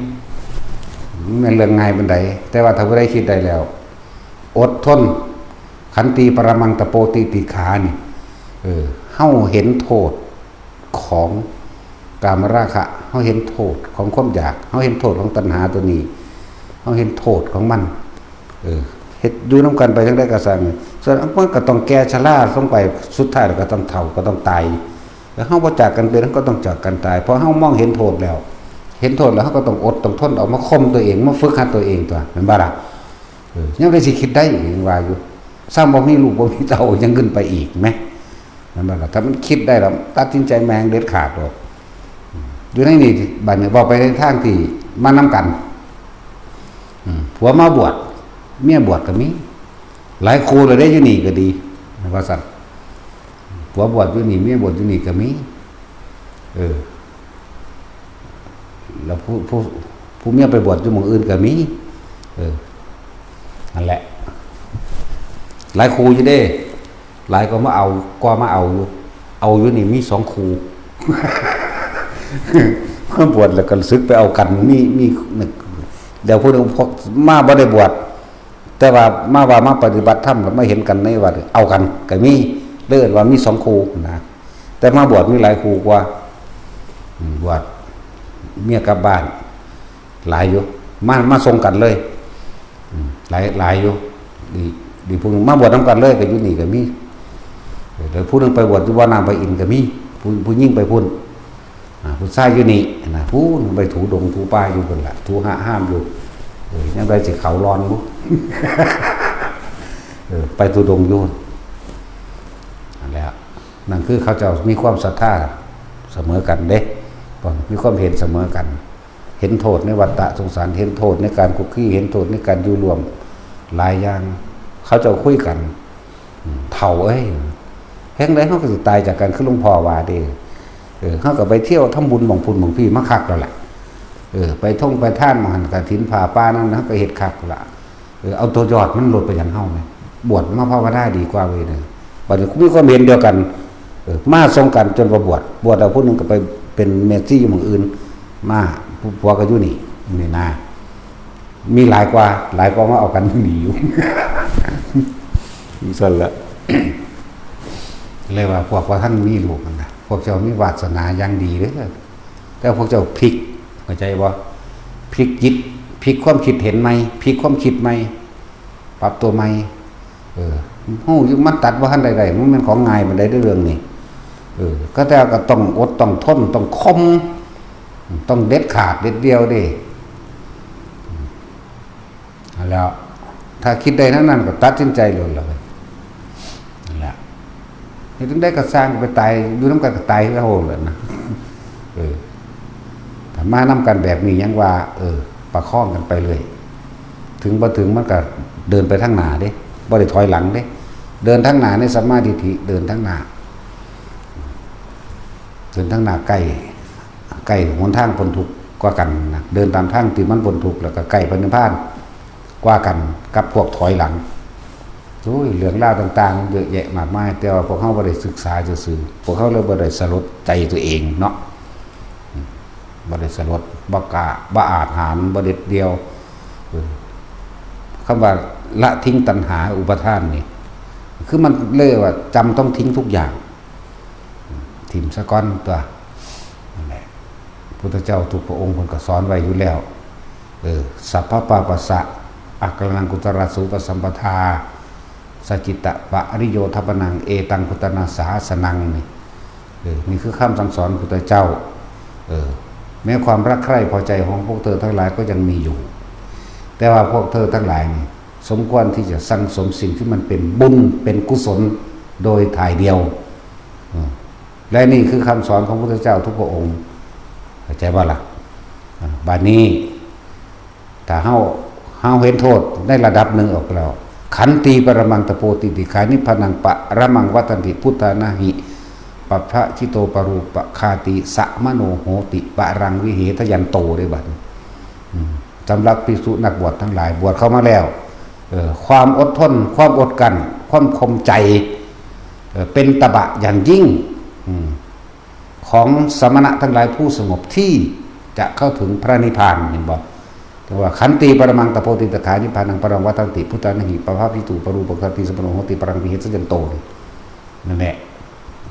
มันเป็นเรื่องง่ายปานใด แต่ว่าถ้าผู้ใดคิดได้แล้ว อดทน ขันติปรมังตะโปติติขานี่ เออ เฮาเห็นโทษของกามราคะ เฮาเห็นโทษของความอยาก เฮาเห็นโทษของตัณหาตัวนี้ เฮาเห็นโทษของมัน เออ เฮ็ดอยู่นำกันไปจั่งใดก็ซ่าง ส่วนมันก็ต้องแก่ชราลงไป สุดท้ายแล้วก็ต้องเฒ่า ก็ต้องตาย แล้วเฮาบ่จากกันเป็น เฮาก็ต้องจากกันตาย เพราะเฮามองเห็นโทษแล้ว เห็นโทษแล้วเฮาก็ต้องอดต้องทน เอามาข่มตัวเอง มาฝึกหัดตัวเองตัว แม่นบ่ล่ะ เออ ยังได้สิคิดได้อีก ยังว่าอยู่ ซ้ำบ่มีลูกบ่มีเต้ายังขึ้นไปอีกแหม นั่นแหละ ถ้ามันคิดได้แล้ว ตัดสินใจแม่งเด็ดขาดโลด อยู่ในนี่ บัดนี้เว้าไปในทางที่มานำกัน อืม ผัวมาบวช เมียบวชก็มี หลายคู่เลยเด้ อยู่นี่ก็ดี ว่าซั่น ผัวบวชอยู่นี่ เมียบวชอยู่นี่ก็มี เออ แล้วผู้ ผู้ ผู้เมียไปบวชอยู่หม่องอื่นก็มี เออ นั่นแหละ หลายคู่อยู่เด้ หลายก็มาเอา ก็มาเอาอยู่ เอาอยู่นี่มีสองคู่ มาบวชแล้วก็สึกไปเอากัน มี มี เดี๋ยวผู้หนึ่งพวกมาบ่ได้บวช แต่ว่ามาว่ามาปฏิบัติธรรมแล้วมาเห็นกันในวัด เอากันก็มี เลยเอิ้นว่ามีสองคู่นะ แต่มาบวชมีหลายคู่กว่า อืม บวช เมียกลับบ้าน หลายอยู่ มา มาส่งกันเลย อืม หลาย หลายอยู่ ดี ดี ผู้หนึ่งมาบวชนำกันเลย ก็อยู่นี่ก็มี เดี๋ยวผู้หนึ่งไปบวชอยู่บ่อน้ำพระอินทร์ก็มี ผู้ ผู้หญิงไปพุ้น อ่า ผู้ชายอยู่นี่นะ พุ้นไปถูดงถูป่าอยู่พุ้นล่ะ ถูหะห้ามอยู่ เออ ยังได้สิเขาร้อนบุ เออ ไปธุดงค์อยู่ นั่นแหละ นั่นคือเขาเจ้ามีความศรัทธาเสมอกันเด้ มีความเห็นเสมอกัน เห็นโทษในวัฏฏะสงสาร เห็นโทษในการคุกคี เห็นโทษในการอยู่ร่วม หลายอย่าง เขาเจ้าคุยกัน อืม เฒ่าเอ้ย แฮงใดเฮาก็สิตายจากกัน คือหลวงพ่อว่าเด้ เออ เฮาก็ไปเที่ยวทำบุญหม่องพุ้นหม่องพี้มาคักแล้วล่ะ เออ ไปท่องไปทานหม่องหั้น กฐินผ้าป่านั่น เฮาก็เฮ็ดคักแล้วล่ะ เออ เอาตัวยอดมันโลด ไปหยังเฮาแหม บวชมาภาวนาดีกว่าเว้ยเด้อ บัดนี้มีความเห็นเดียวกัน เออ มาส่งกันจนว่าบวช บวชแล้วผู้หนึ่งก็ไปเป็นแม่ชีอยู่หม่องอื่น มา ผู้ผัวก็อยู่นี่ นี่นะ มีหลายกว่า หลายกว่ามาเอากันอยู่นี่อยู่ ซั่นละ เลยว่าพวกว่าท่านมีลูกนั่นนะ พวกเจ้ามีวาสนาอย่างดีเด้อ แต่พวกเจ้าพลิก เข้าใจบ่ พลิกจิต พลิกความคิดเห็นใหม่ พลิกความคิดใหม่ ปรับตัวใหม่ เออ ฮู้อยู่ มันตัดบ่ทันได้ได้ มันเป็นของง่ายปานใดเด้อเรื่องนี้ เออ ก็แต่ก็ต้องอด ต้องทน ต้องข่ม ต้องเด็ดขาดเด็ดเดี่ยวเด้ นั่นแหล้ว ถ้าคิดได้แนวนั้นก็ตัดสินใจโลดล่ะ นั่นแหละ เฮ็ดจั่งใดก็ซ่าง ไปตาย อยู่นำกันก็ตายคือเก่าแหละนะ เออ ถ้ามานำกันแบบนี้ยังว่า เออ ประคองกันไปเลย ถึงบ่ถึงมันก็เดินไปทางหน้าเด้ บ่ได้ถอยหลังเด้ เดินทางหน้าในสัมมาทิฏฐิ เดินทางหน้า เดินทางหน้าใกล้ ใกล้หนทางพ้นทุกข์กว่ากันนะ เดินตามทางที่มันพ้นทุกข์แล้วก็ใกล้พระนิพพาน กว่ากันกับพวกถอยหลัง โอ้ย เรื่องราวต่างๆ เยอะแยะมากมาย แต่ว่าพวกเฮาบ่ได้ศึกษาซื่อๆ พวกเฮาเลยบ่ได้สลดใจตัวเองเนาะ อืม บ่ได้สลด บ่กล้า บ่อาจหาญ บ่เด็ดเดี่ยว เออ คำว่าละทิ้งตัณหาอุปาทานนี่ คือมันเลยว่าจำต้องทิ้งทุกอย่าง อืม ถิ่มซะก่อนตั๊ว นั่นแหละ พุทธเจ้าทุกพระองค์เพิ่นก็สอนไว้อยู่แล้ว เออ สัพพะปาปัสสะ อักขะนัง กุศลาสูปสัมปทา สัจจิตตะปริโยธปนัง เอตัง พุทธนาสาสนัง นี่ เออ นี่คือคำสั่งสอนพุทธเจ้า เออ แม้ความรักใคร่พอใจของพวกเธอทั้งหลายก็ยังมีอยู่ แต่ว่าพวกเธอทั้งหลายนี่ สมควรที่จะสั่งสมสิ่งที่มันเป็นบุญ เป็นกุศล โดยถ่ายเดียว อืม และนี่คือคำสอนของพระพุทธเจ้าทุกพระองค์ เข้าใจบ่ล่ะ อ่า บัดนี้ ถ้าเฮา เฮาเห็นโทษในระดับหนึ่งออกแล้ว ขันติปรมังตะโพติติขานิพพานังปรมังวัฏฏันติ พุทธานะหิ ปัพพะจิโตปรูปคาติ สะมโนโหติ ปรังวิเหทยันโต ได้บัดนี้ อืม สำหรับภิกษุนักบวชทั้งหลาย บวชเข้ามาแล้ว เออ ความอดทน ความอดกลั้น ความข่มใจ เออ เป็นตบะอย่างยิ่ง อืม ของสมณะทั้งหลายผู้สงบที่จะเข้าถึงพระนิพพาน เห็นบ่ แต่ว่าขันติปรมังตะโพติตขานิพพานังปรังวัฏฏันติ พุทธานะหิ ปัพพะจิโตปรูปคาติ สะมโนโหติ ปรังวิเหทยันโต นี่ นั่นแหละ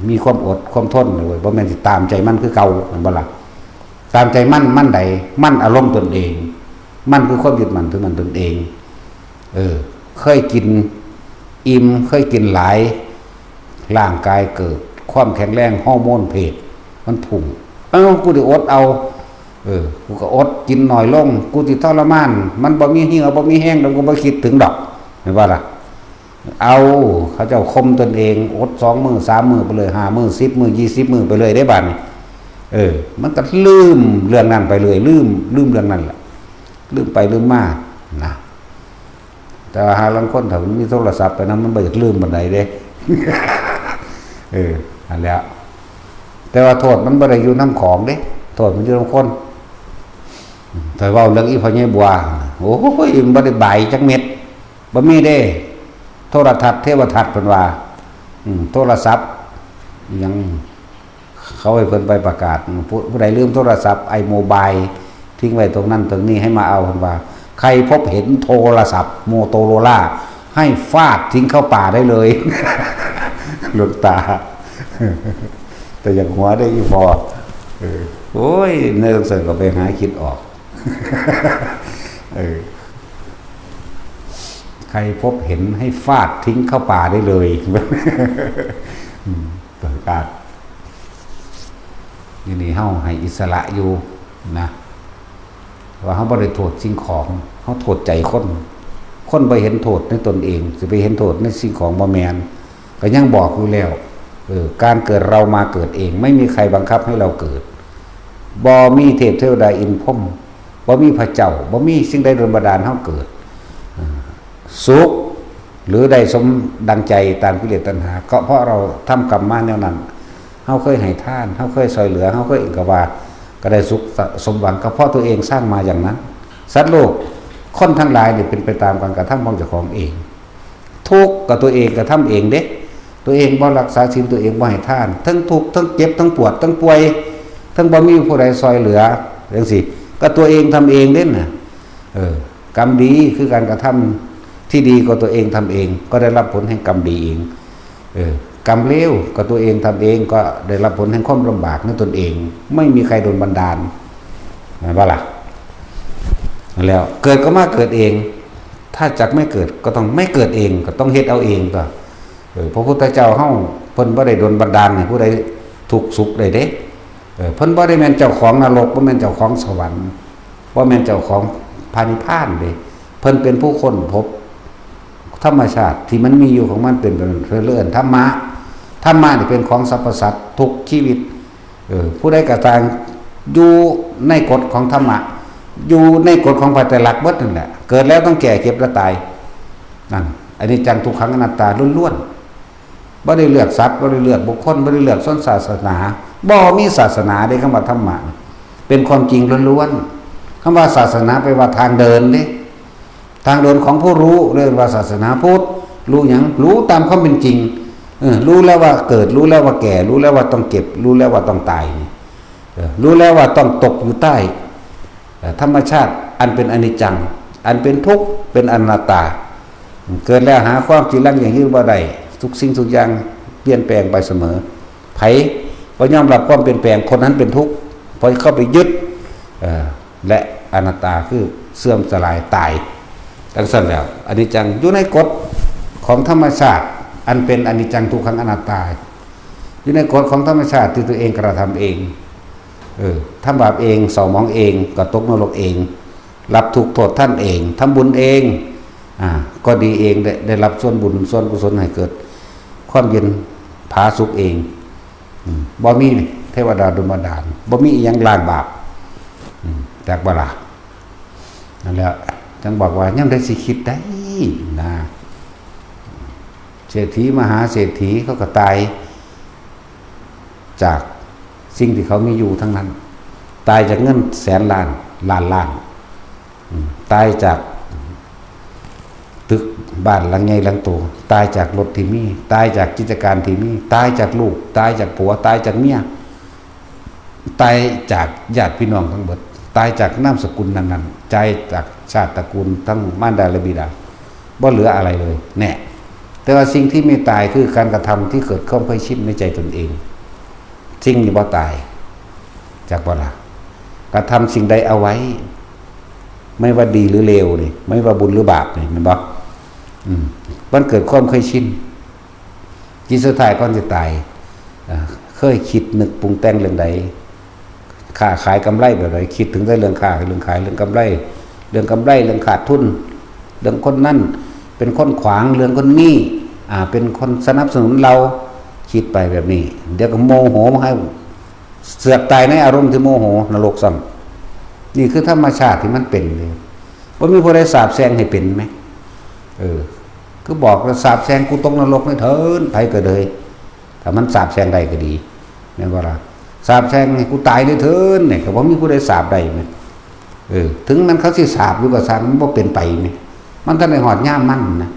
มีความอดความทนเลยเว้ย บ่แม่นสิตามใจมันคือเก่า แม่นบ่ล่ะ ตามใจมัน มันใด มันอารมณ์ตนเอง มันคือความยึดมั่นถือมั่นตนเอง เออ เคยกินอิ่ม เคยกินหลาย ร่างกายเกิดความแข็งแรง ฮอร์โมนเพศมันพุ่ง เอ้า กูได้อดเอา เออ กูก็อดกินน้อยลง กูสิทรมาน มันบ่มีเหี่ยวบ่มีแฮง แล้วกูบ่คิดถึงดอก แม่นบ่ล่ะ เอา เขาเจ้าข่มตนเอง อดสองมื้อสามมื้อไปเลย ห้ามื้อ สิบมื้อ ยี่สิบมื้อไปเลยเด้บัดนี้ เออ มันก็ลืมเรื่องนั้นไปเลย ลืม ลืมเรื่องนั้นแหละ ลืมไปลืมมา นะ แต่ว่าหาลางคนถ้ามันมีโทรศัพท์ไปนำ มันบ่อยากลืมปานใดเด้ เออ นั่นแหละ แต่ว่าโทษมันบ่ได้อยู่นำของเด้ โทษมันอยู่นำคน ถ้าเว้าเรื่องอีพ่อใหญ่บัว โอ้ย มันบ่ได้บายจักเม็ด บ่มีเด้ โทรทัศน์เทวทัศน์เพิ่นว่า อืม โทรศัพท์ ยัง เขาให้เพิ่นไปประกาศ ผู้ ผู้ใดลืมโทรศัพท์ ไอ้โมบาย ทิ้งไว้ตรงนั้นตรงนี้ ให้มาเอา เพิ่นว่า ใครพบเห็นโทรศัพท์โมโตโรล่า ให้ฟาดทิ้งเข้าป่าได้เลย หลวงตา แต่อยากหัวได้อีพอ เออ โอ้ย ในหนังสือก็ไปหาคิดออก เออ ใครพบเห็นให้ฟาดทิ้งเข้าป่าได้เลย อืม ประกาศ นี่นี่เฮาให้อิสระอยู่นะ ว่าเฮาบ่ได้โทษสิ่งของ เฮาโทษใจคน คนบ่เห็นโทษในตนเอง สิไปเห็นโทษในสิ่งของบ่แม่น ก็ยังบอกอยู่แล้ว เออ การเกิดเรามาเกิดเอง ไม่มีใครบังคับให้เราเกิด บ่มีเทพเทวดาอินทร์พรหม บ่มีพระเจ้า บ่มีสิ่งใดดลบันดาลให้เฮาเกิด อ่า สุข หรือได้สมดังใจตามกิเลสตัณหา ก็เพราะเราทำกรรมมาแนวนั้น เฮาเคยให้ทาน เฮาเคยช่วยเหลือ เฮาเคยอิหยังก็ว่า ก็ได้สุขสมหวัง ก็เพราะตัวเองสร้างมาอย่างนั้น สัตว์โลก คนทั้งหลายนี่เป็นไปตามการกระทำของเจ้าของเอง ทุกข์ก็ตัวเองกระทำเองเด้ ตัวเองบ่รักษาศีล ตัวเองบ่ให้ทาน ทั้งทุกข์ ทั้งเจ็บ ทั้งปวด ทั้งป่วย ทั้งบ่มีผู้ใดช่วยเหลือ จังซี้ ก็ตัวเองทำเองเด้น่ะ เออ กรรมดีคือการกระทำที่ดีก็ตัวเองทำเอง ก็ได้รับผลแห่งกรรมดีเอง เออ กรรมเลวก็ตัวเองทำเอง ก็ได้รับผลแห่งความลำบากในตนเอง ไม่มีใครดลบันดาล แม่นบ่ล่ะ แล้วเกิดก็มาเกิดเอง ถ้าจักไม่เกิดก็ต้องไม่เกิดเอง ก็ต้องเฮ็ดเอาเองตั๊ว เออ พระพุทธเจ้าเฮา เพิ่นบ่ได้ดลบันดาลให้ผู้ใดทุกข์สุขได้เด้ เออ เพิ่นบ่ได้แม่นเจ้าของนรก บ่แม่นเจ้าของสวรรค์ บ่แม่นเจ้าของพระนิพพานเด้ เพิ่นเป็นผู้ค้นพบธรรมชาติที่มันมีอยู่ของมันเป็นแบบนั้น เพิ่นเลยเอิ้นธรรมะ ธรรมะนี่เป็นของสรรพสัตว์ทุกชีวิต เออ ผู้ใดก็ตามอยู่ในกฎของธรรมะ อยู่ในกฎของพระไตรลักษณ์เบิดนั่นแหละ เกิดแล้วต้องแก่ เจ็บและตาย นั่น อนิจจัง ทุกขัง อนัตตาล้วนๆ บ่ได้เลือกสัตว์ บ่ได้เลือกบุคคล บ่ได้เลือกชนศาสนา บ่มีศาสนาเด้ คำว่าธรรมะ เป็นความจริงล้วนๆ คำว่าศาสนาแปลว่าทางเดินเด้ ทางเดินของผู้รู้เรียกว่าศาสนาพุทธ รู้หยัง รู้ตามความเป็นจริง เออ รู้แล้วว่าเกิด รู้แล้วว่าแก่ รู้แล้วว่าต้องเจ็บ รู้แล้วว่าต้องตายนี่ เออ รู้แล้วว่าต้องตกอยู่ใต้ เอ่อ ธรรมชาติอันเป็นอนิจจัง อันเป็นทุกข์ เป็นอนัตตา เกิดแล้วหาความจีรังยั่งยืนบ่ได้ ทุกสิ่งทุกอย่างเปลี่ยนแปลงไปเสมอ ไผบ่ยอมรับความเปลี่ยนแปลง คนนั้นเป็นทุกข์ เพราะเข้าไปยึด เอ่อ และอนัตตาคือเสื่อมสลายตาย จังซั่นแล้ว อนิจจังอยู่ในกฎของธรรมชาติ อันเป็นอนิจจังทุกขังอนัตตา อยู่ในกฎของธรรมชาติที่ตัวเองกระทำเอง เออ ทำบาปเอง เศร้าหมองเอง ก็ตกนรกเอง รับทุกข์โทษท่านเอง ทำบุญเอง อ่า ก็ดีเอง ได้ ได้รับส่วนบุญส่วนกุศลให้เกิด ความเย็นผาสุกเอง อืม บ่มีเทวดาดลบันดาล บ่มีอิหยังล้างบาป อืม จากบ่ล่ะ นั่นแหละ จังบอกว่ายังได้สิคิดได้นะ เศรษฐีมหาเศรษฐีเขาก็ตาย จากสิ่งที่เขามีอยู่ทั้งนั้น ตายจากเงินแสนล้าน ล้านล้าน อืม ตายจากตึกบ้านหลังใหญ่หลังโต ตายจากรถที่มี ตายจากกิจการที่มี ตายจากลูก ตายจากผัว ตายจากเมีย ตายจากญาติพี่น้องทั้งหมด ตายจากนามสกุลนั้นๆ ตายจากชาติตระกูลทั้งมารดาและบิดา บ่เหลืออะไรเลย แน่ แต่ว่าสิ่งที่ไม่ตายคือการกระทำที่เกิดความเคยชินในใจตนเอง สิ่งนี้บ่ตาย จากบ่ล่ะ กระทำสิ่งใดเอาไว้ ไม่ว่าดีหรือเลวนี่ ไม่ว่าบุญหรือบาปนี่ แม่นบ่ อืม มันเกิดความเคยชิน จิตสุดท้ายก่อนสิตาย อ่า เคยคิดนึกปรุงแต่งเรื่องใด ค้าขายกำไรแบบใด คิดถึงแต่เรื่องค้า เรื่องขาย เรื่องกำไร เรื่องกำไร เรื่องขาดทุน เรื่องคนนั้นเป็นคนขวาง เรื่องคนนี้ อ่า เป็นคนสนับสนุนเรา คิดไปแบบนี้ เดี๋ยวก็โมโหมาให้ เสือกตายในอารมณ์ที่โมโห นรกซ้ำ นี่คือธรรมชาติที่มันเป็นเลย บ่มีผู้ใดสาปแช่งให้เป็นไหม เออ คือบอกว่าสาปแช่งกูตกนรกนี่เถิน ไผก็เลย ถ้ามันสาปแช่งได้ก็ดี แม่นบ่ล่ะ สาปแช่งให้กูตายนี่เถินเนี่ย ก็บ่มีผู้ใดสาปได้ไหม เออ ถึงมันเขาสิสาปอยู่ก็ซ่าง มันบ่เป็นไปไหม มันทันได้ฮอดยามมันนะ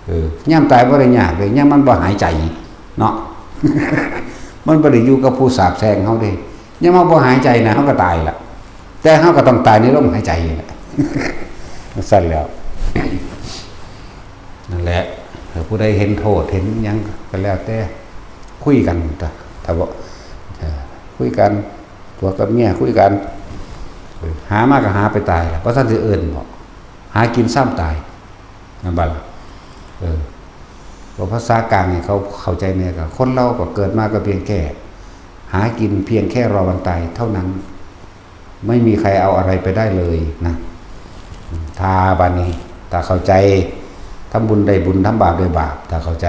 เออ ยามตายบ่ได้ยากเลย ยามมันบ่หายใจเนาะ มันบ่ได้อยู่กับผู้สาปแช่งเฮาเด้ ยามเฮาบ่หายใจนะ เฮาก็ตายละ แต่เฮาก็ต้องตายในลมหายใจนี่แหละ ซั่นแล้ว นั่นแหละ ถ้าผู้ใดเห็นโทษ เห็นหยังก็แล้วแต่ คุยกัน ถ้า ถ้าบ่ เออ คุยกัน ผัวกับเมียคุยกัน เออ หามาก็หาไปตายล่ะ บ่ทันสิเอิ้นบ่ หากินซ้ำตาย นั่นบ่ล่ะ เออ ก็ภาษากลางนี่เขาเข้าใจแน่ ก็คนเราก็เกิดมาก็เพียงแค่ หากินเพียงแค่รอวันตายเท่านั้น ไม่มีใครเอาอะไรไปได้เลยนะ ถ้าบัดนี้ ถ้าเข้าใจ ทำบุญได้บุญ ทำบาปได้บาป ถ้าเข้าใจ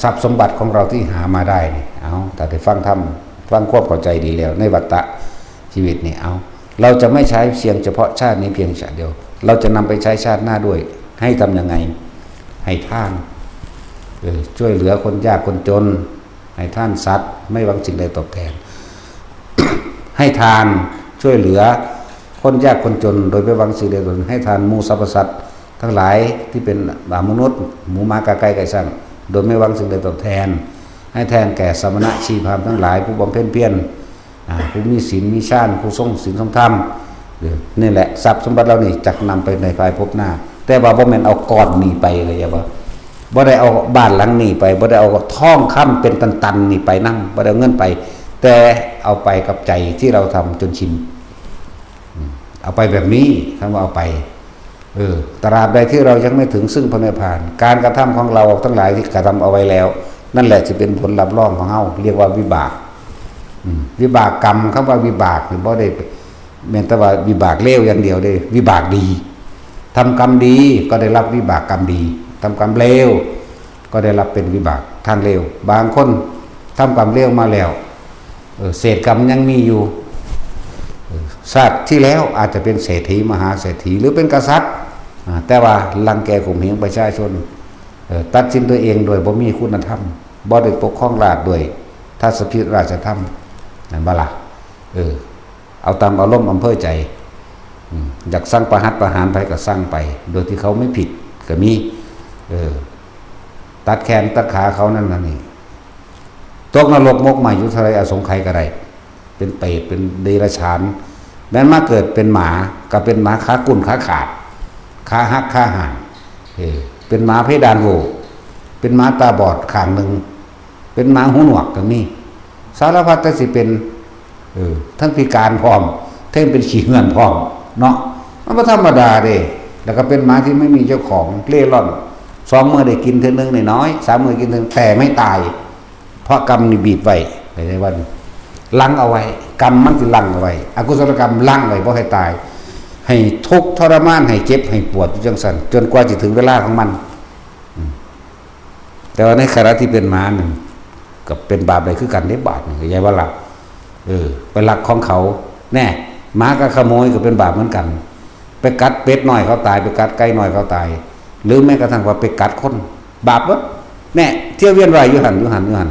ทรัพย์สมบัติของเราที่หามาได้นี่ เอา ถ้าได้ฟังธรรม ฟังความเข้าใจดีแล้ว ในวัฏฏะชีวิตนี่ เอา เราจะไม่ใช้เพียงเฉพาะชาตินี้เพียงชาติเดียว เราจะนำไปใช้ชาติหน้าด้วย ให้ทำยังไง ให้ทาน เออ ช่วยเหลือคนยากคนจน ให้ทานสัตว์ ไม่หวังสิ่งใดตอบแทน ให้ทาน ช่วยเหลือ คนยากคนจน โดยไม่หวังสิ่งใดตอบแทน ให้ทานหมู่สรรพสัตว์ทั้งหลายที่เป็นมนุษย์ หมูหมากาไก่ไก่ช่าง โดยไม่หวังสิ่งใดตอบแทน ให้แทนแก่สมณะชีพราหมณ์ทั้งหลาย ผู้บำเพ็ญเพียร อ่า ผู้มีศีลมีฌาน ผู้ทรงศีลทรงธรรม เออ นี่แหละ ทรัพย์สมบัติเหล่านี้จักนำไปในภายภพหน้า แต่ว่าบ่แม่นเอาก้อนนี้ไป เข้าใจบ่ บ่ได้เอาบ้านหลังนี้ไป บ่ได้เอาทองคำเป็นตันๆนี่ไปนำ บ่ได้เอาเงินไป แต่เอาไปกับใจที่เราทำจนชิน อืม เอาไปแบบนี้ คำว่าเอาไป เออ ตราบใดที่เรายังไม่ถึงซึ่งพระนิพพาน การกระทำของเราทั้งหลายที่กระทำเอาไว้แล้ว นั่นแหละจะเป็นผลรับรองของเฮา เรียกว่าวิบาก อืม วิบากกรรม คำว่าวิบากนี่บ่ได้แม่นแต่ว่าวิบากเลวอย่างเดียวเด้ วิบากดี ทำกรรมดีก็ได้รับวิบากกรรมดี ทำกรรมเลวก็ได้รับเป็นวิบากทางเลว บางคนทำกรรมเลวมาแล้ว เออ เศษกรรมยังมีอยู่ เออ ชาติที่แล้วอาจจะเป็นเศรษฐีมหาเศรษฐี หรือเป็นกษัตริย์ อ่า แต่ว่ารังแกข่มเหงประชาชน เออ ตัดสินตัวเองโดยบ่มีคุณธรรม บ่ได้ปกครองราชย์ด้วยทัศพิธราชธรรม นั่นบ่ล่ะ เออ เอาตามอารมณ์อำเภอใจ อืม อยากสั่งประหัตประหารไผก็สั่งไป โดยที่เขาไม่ผิดก็มี เออ ตัดแขนตัดขาเขานั่นน่ะนี่ ตกนรกหมกไหม้อยู่เท่าไรอสงไขยก็ได้ เป็นเปรตเป็นเดรัจฉาน แม้นมาเกิดเป็นหมา ก็เป็นหมาขากุ่นขาขาด ขาหักขาห่าน เออ เป็นหมาเพดานโหว่ เป็นหมาตาบอดข้างหนึ่ง เป็นหมาหูหนวกก็มี สารพัดแต่สิเป็น เออ ทั้งพิการพร้อม ทั้งเป็นขี้เหื่อนพร้อม เนาะ มันบ่ธรรมดาเด้ แล้วก็เป็นหมาที่ไม่มีเจ้าของ เร่ร่อน สองมื้อได้กินเทื่อนึงน้อยๆ สามมื้อกินเทื่อนึง แต่ไม่ตาย เพราะกรรมนี่บีบไว้ ในวัน ลังเอาไว้ กรรมมันสิลังเอาไว้ อกุศลกรรมลังไว้บ่ให้ตาย ให้ทุกข์ทรมาน ให้เจ็บ ให้ปวดอยู่จังซั่น จนกว่าสิถึงเวลาของมัน อืม แต่ว่าในขณะที่เป็นหมานั่น ก็เป็นบาปได้คือกันเด้ บาปนี่ก็อย่าว่าละ เออ ไปลักของเขา แน่ หมากับขโมยก็เป็นบาปเหมือนกัน ไปกัดเป็ดน้อยเขาตาย ไปกัดไก่น้อยเขาตาย หรือแม้กระทั่งว่าไปกัดคน บาปเบิด แน่ เที่ยวเวียนว่ายอยู่หั่น อยู่หั่น อยู่หั่น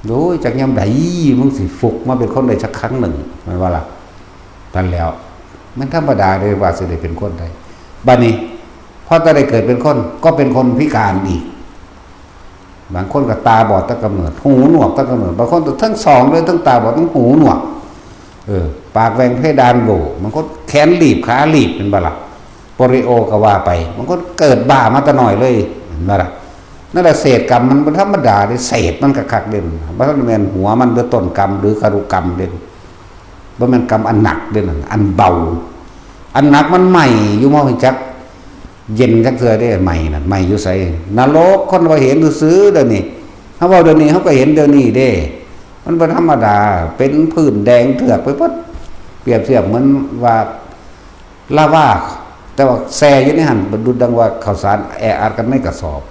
โอ้ย จักยามใดมึงสิฟุกมาเป็นคนได้สักครั้งหนึ่ง แม่นบ่ล่ะ นั่นแล้ว มันธรรมดาเด้ว่าสิได้เป็นคนได้ บัดนี้ พอจะได้เกิดเป็นคน ก็เป็นคนพิการอีก บางคนก็ตาบอดตั้งกำเนิด หูหนวกตั้งกำเนิด บางคนก็ทั้งสองเลย ทั้งตาบอด ทั้งหูหนวก เออ ปากแหว่งเพดานโหว่ บางคนแขนหลีบ ขาหลีบ เป็นบ่ล่ะ โปลิโอก็ว่าไป บางคนเกิดบ้ามาแต่น้อยเลย เห็นบ่ล่ะ นั่นแหละเศษกรรมมันบ่ธรรมดาเด้ เศษมันคักๆเด้ บ่ทันแม่นหัวมันหรือต้นกรรมหรือคารุกรรมเด้ บ่แม่นกรรมอันหนักเด้นั่น อันเบา อันหนักมันไหม้อยู่ บ่ฮู้จักเย็นจักเทื่อเด้ ไหม้นั่น ไหม้อยู่ไส นรก คนว่าเห็นซื่อๆเดี๋ยวนี้ เฮาเว้าเดี๋ยวนี้ เฮาก็เห็นเดี๋ยวนี้เด้ มันบ่ธรรมดา เป็นผื่นแดงเถือกไปเบิด เปรียบเทียบเหมือนว่า ลาวา แต่ว่าแช่อยู่ในหั่น ดุดดังว่าข้าวสารแออัดกันในกระสอบ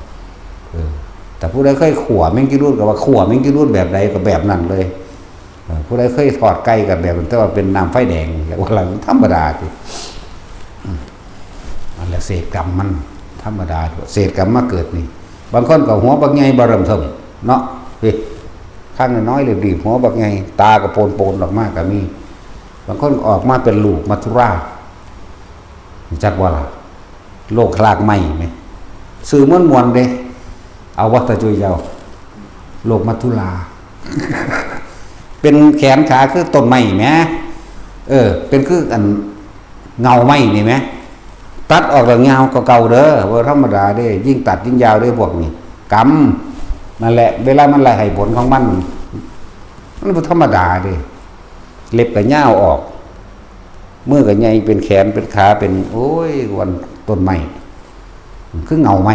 เออ แต่ผู้ใดเคยขั่วแมงจีนูนก็ว่าขั่วแมงจีนูนแบบใดก็แบบนั้นเลย เออ ผู้ใดเคยทอดไก่ก็แบบนั้น แต่ว่าเป็นน้ำไฟแดง เรียกว่าอะไร มันธรรมดาติ อืม อันละเศษกรรมมันธรรมดา เศษกรรมมาเกิดนี่ บางคนก็หัวบักใหญ่บ่เริ่มเทิงเนาะ เฮ้ย ข้างน้อยๆรีบๆ หัวบักใหญ่ ตาก็โปนๆออกมาก็มี บางคนออกมาเป็นลูกมัจจุราช รู้จักบ่ล่ะ โลกคลากไม้ไหม ชื่อม่วนๆเด้ เอาวัตถุเจ้า โลกมัจจุรา เป็นแขนขาคือต้นไม้แหม เออ เป็นคืออันเงาไม้นี่แหม ตัดออกแล้วยาวกว่าเก่าเด้อ บ่ธรรมดาเด้ ยิ่งตัดยิ่งยาวเด้พวกนี้ กรรม นั่นแหละ เวลามันไล่ให้ผลของมัน มันบ่ธรรมดาเด้ เล็บก็ยาวออก มือก็ใหญ่เป็นแขนเป็นขาเป็น โอ้ย วันต้นไม้ คือเงาไม้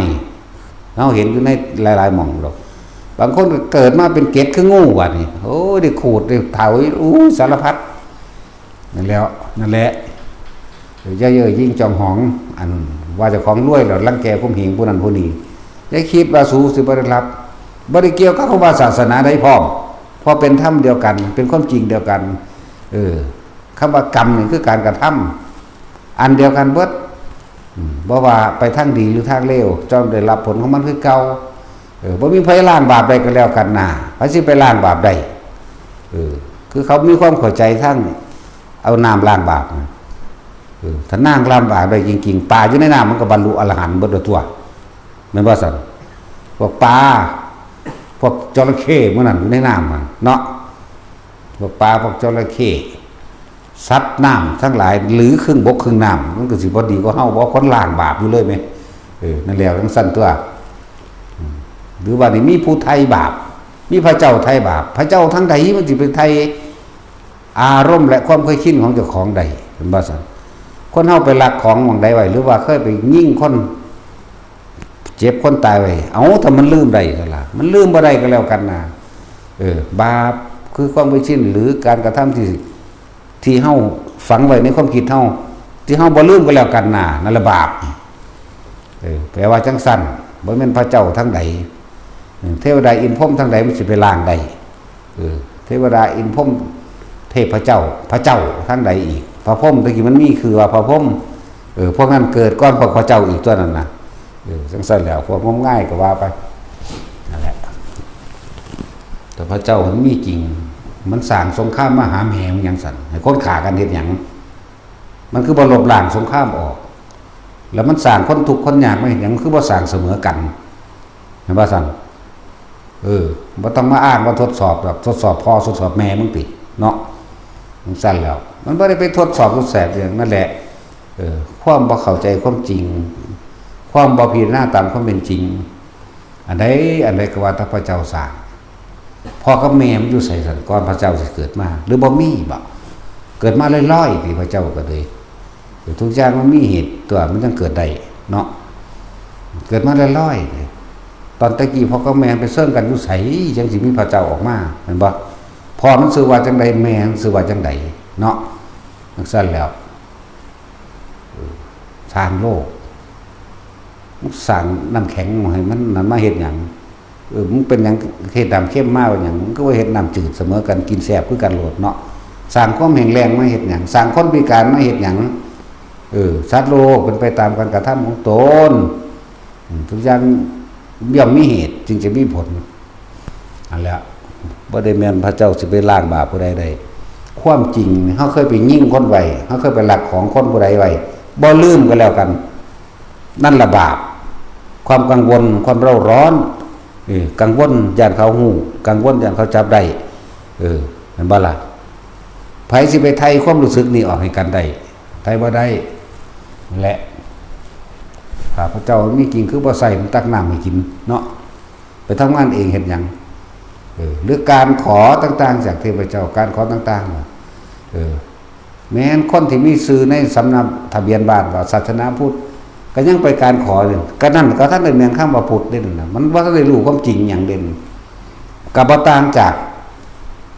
เฮาเห็นอยู่ในหลายๆหม่องดอก บางคนก็เกิดมาเป็นเกล็ดคืองูบัดนี้ โอ้ย ได้ขูดได้เถา อู้ สารพัด นั่นแหล้ว นั่นแหละ อย่าเย่อหยิ่งจองหอง อันว่าเจ้าของรวยแล้วรังแกข่มเหงผู้นั้นผู้นี้ อย่าคิดว่าสูสิบ่ได้รับ บ่ได้เกี่ยวกับคำว่าศาสนาใดพร้อม เพราะเป็นธรรมเดียวกัน เป็นความจริงเดียวกัน เออ คำว่ากรรมนี่คือการกระทำ อันเดียวกันเบิด อืม บ่ว่าไปทางดีหรือทางเลว ย่อมได้รับผลของมันคือเก่า เออ บ่มีไผล้างบาปได้ก็แล้วกันนะ ไผสิไปล้างบาปได้ เออ คือเขามีความเข้าใจทางเอาน้ำล้างบาปนะ เออ ถ้าน้ำล้างบาปได้จริงๆ ปลาอยู่ในน้ำมันก็บรรลุอรหันต์เบิดแล้วตัว แม่นบ่ซั่น พวกปลา พวกจระเข้หมู่นั้นอยู่ในน้ำมันเนาะ พวกปลา พวกจระเข้ สัตว์น้ำทั้งหลาย หรือครึ่งบกครึ่งน้ำ มันก็สิบ่ดีกว่าเฮาบ่ คนล้างบาปอยู่เลยแหม เออ นั่นแหละจั่งซั่นตัว อืม หรือว่านี่มีผู้ไถ่บาป มีพระเจ้าไถ่บาป พระเจ้าทางใดมันสิไปไถ่อารมณ์และความเคยชินของเจ้าของได้ เห็นบ่ซั่น คนเฮาไปลักของหม่องใดไว้ หรือว่าเคยไปยิงคน เจ็บคนตายไว้ เอ้า ถ้ามันลืมได้ซั่นล่ะ มันลืมบ่ได้ก็แล้วกันนะ เออ บาปคือความเคยชิน หรือการกระทำที่ ที่เฮาฝังไว้ในความคิดเฮา ที่เฮาบ่ลืมก็แล้วกันนะ นั่นละบาป เออ แปลว่าจั่งซั่น บ่แม่นพระเจ้าทางใด เออ เทวดาอินทร์พรหมทางใดมันสิไปล้างได้ เออ เทวดาอินทร์พรหม เทพเจ้า พระเจ้าทางใดอีก พระพรหมตะกี้มันมีคือว่าพระพรหม เออ พวกนั้นเกิดก่อนพวกพระเจ้าอีกตัวนั้นนะ เออ จั่งซั่นแล้ว พวกงมงายก็ว่าไป นั่นแหละ แต่พระเจ้ามันมีจริง มันสร้างสงครามมาหาแม่มันหยังซั่น ให้คนฆ่ากันเฮ็ดหยัง มันคือบ่ลบล้างสงครามออก แล้วมันสร้างคนทุกข์คนยากมาเฮ็ดหยัง มันคือบ่สร้างเสมอกัน เห็นบ่ซั่น เออ บ่ต้องมาอ้างว่าทดสอบดอก ทดสอบพ่อทดสอบแม่มึงติเนาะ จั่งซั่นแล้ว มันบ่ได้ไปทดสอบทดสอบหยัง นั่นแหละ เออ ความบ่เข้าใจความจริง ความบ่พิจารณาตามความเป็นจริง อันใด อันใดก็ว่าแต่พระเจ้าสร้าง พ่อกับแม่มันอยู่ไสซั่น ก่อนพระเจ้าสิเกิดมา หรือบ่มีบ่ เกิดมาลอยๆติ พระเจ้าก็เลย ทุกอย่างมันมีเหตุตัว มันจั่งเกิดได้เนาะ เกิดมาลอยๆติ ตอนแต่กี้พ่อกับแม่ไปเซิ่งกันอยู่ไส จั่งสิมีพระเจ้าออกมา แม่นบ่ พ่อมันชื่อว่าจั่งใด แม่มันชื่อว่าจั่งใดเนาะ จั่งซั่นแล้ว เออ สร้างโลก มึงสร้างน้ำแข็งให้มันนั่นมาเฮ็ดหยัง เออ มึงเป็นหยัง เฮ็ดน้ำเค็มมาเป็นหยัง มึงก็ว่าเฮ็ดน้ำจืดเสมอกัน กินแซ่บคือกันโลดเนาะ สร้างความแห้งแล้งมาเฮ็ดหยัง สร้างคนพิการมาเฮ็ดหยัง เออ สัตว์โลกเป็นไปตามการกระทำของตน อืม ทุกอย่างย่อมมีเหตุจึงจะมีผล อันแล้ว บ่ได้แม่นพระเจ้าสิไปล้างบาปผู้ใดได้ ความจริง เฮาเคยไปยิงคนไว้ เฮาเคยไปลักของคนผู้ใดไว้ บ่ลืมก็แล้วกัน นั่นละบาป ความกังวล ความเร่าร้อน เออ กังวลย้านเขาฮู้ กังวลย้านเขาจับได้ เออ แม่นบ่ล่ะ ไผสิไปไถ่ความรู้สึกนี้ออกให้กันได้ ไถ่บ่ได้ และ ถ้าพระเจ้ามีจริงคือบ่ใส่มันตักน้ำให้กินเนาะ ไปทำงานเองเฮ็ดหยัง เออ หรือการขอต่างๆ จากเทพเจ้า การขอต่างๆ น่ะ เออ แม้นคนที่มีชื่อในสำนักทะเบียนบ้านว่าศาสนาพุทธ ก็ยังไปการขออยู่ ก็นั่นก็ท่านได้แม่นคำว่าพุทธเด้นั่นน่ะ มันบ่ทันได้รู้ความจริงหยังเด้ ก็บ่ต่างจาก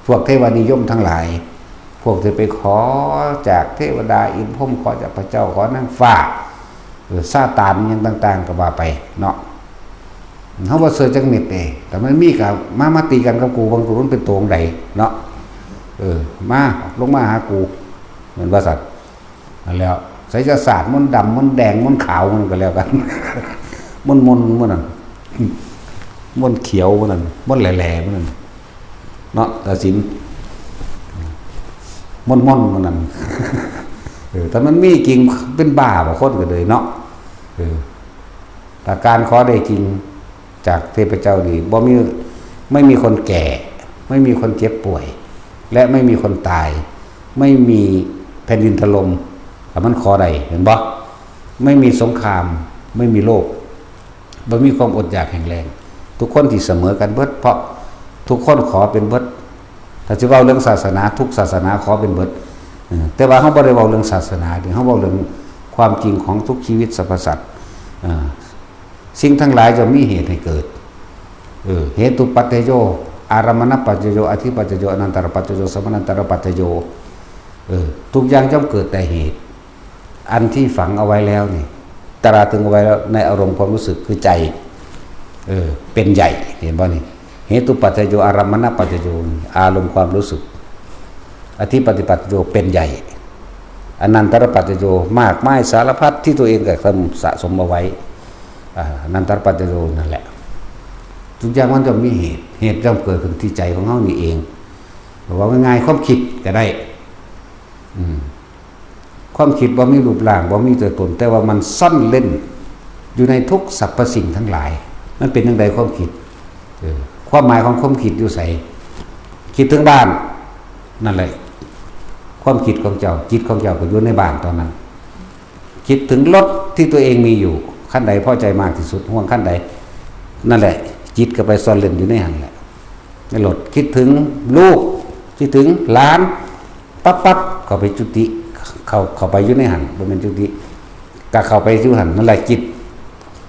พวกเทวานิยมทั้งหลาย พวกที่ไปขอจากเทวดาอินทร์พรหม ขอจากพระเจ้า ขอนางฟ้า เออ ซาตานหยังต่างๆ ก็ว่าไปเนาะ เฮาบ่เชื่อจักเม็ดเด้ แต่มันมีก็มา มาตีกันกับกู เบิ่งกูมันเป็นตัวจั่งใดเนาะ เออ มา ลงมาหากู แม่นว่าซั่น นั่นแหล้ว ไสยศาสตร์มนต์ดำ มนต์แดง มนต์ขาว มันก็แล้วกัน มนต์มนต์ มนต์นั่น มนต์เขียว มนต์นั่น มนต์แหล่ๆ มนต์นั่น เนาะ ตาสิน มนต์มนต์ มนต์นั่น เออ แต่มันมีจริง เป็นบ้าบางคนก็เลยเนาะ เออ ถ้าการขอได้จริงจากเทพเจ้านี่ บ่มี ไม่มีคนแก่ ไม่มีคนเจ็บป่วย และไม่มีคนตาย ไม่มีแผ่นดินถล่ม ถ้ามันขอได้ เห็นบ่ ไม่มีสงคราม ไม่มีโรค บ่มีความอดอยากแห้งแล้ง ทุกคนที่เสมอกันเบิด เพราะทุกคนขอเป็นเบิด ถ้าสิเว้าเรื่องศาสนา ทุกศาสนาขอเป็นเบิด เออ แต่ว่าเฮาบ่ได้เว้าเรื่องศาสนาเด้ เฮาเว้าเรื่องความจริงของทุกชีวิตสรรพสัตว์ เออ สิ่งทั้งหลายจะมีเหตุให้เกิด เออ เหตุปัจจโย อารมณปัจจโย อธิปัจจโย อนันตรปัจจโย สมนันตรปัจจโย เออ ทุกอย่างย่อมเกิดแต่เหตุ อันที่ฝังเอาไว้แล้วนี่ ตราตรึงเอาไว้แล้วในอารมณ์ความรู้สึกคือใจ เออ เป็นใหญ่ เห็นบ่นี่ เหตุปัจจโย อารมณปัจจโย อารมณ์ความรู้สึก อธิปฏิปัจจโย เป็นใหญ่ อนันตรปัจจโย มากมายสารพัดที่ตัวเองกระทำสะสมเอาไว้ อ่า อนันตรปัจจโยนั่นแหละ ทุกอย่างมันจะมีเหตุ เหตุย่อมเกิดขึ้นที่ใจของเฮานี่เอง ว่าง่ายๆ ความคิดก็ได้ อืม ความคิดบ่มีรูปร่าง บ่มีตัวตน แต่ว่ามันซ่อนเร้นอยู่ในทุกสรรพสิ่งทั้งหลาย มันเป็นจั่งใดความคิด เออ ความหมายของความคิดอยู่ไส คิดถึงบ้าน นั่นแหละ ความคิดของเจ้า จิตของเจ้าก็อยู่ในบ้านตอนนั้น คิดถึงรถที่ตัวเองมีอยู่ คันใดพอใจมากที่สุด ห่วงคันใด นั่นแหละ จิตก็ไปซ่อนเร้นอยู่ในหั้นแหละ ในรถ คิดถึงลูก คิดถึงหลาน ปั๊บปั๊บ เข้าไปจุติ เข้า เข้าไปอยู่ในหั้น บ่แม่นจุติ ก็เข้าไปอยู่หั้น นั่นแหละจิต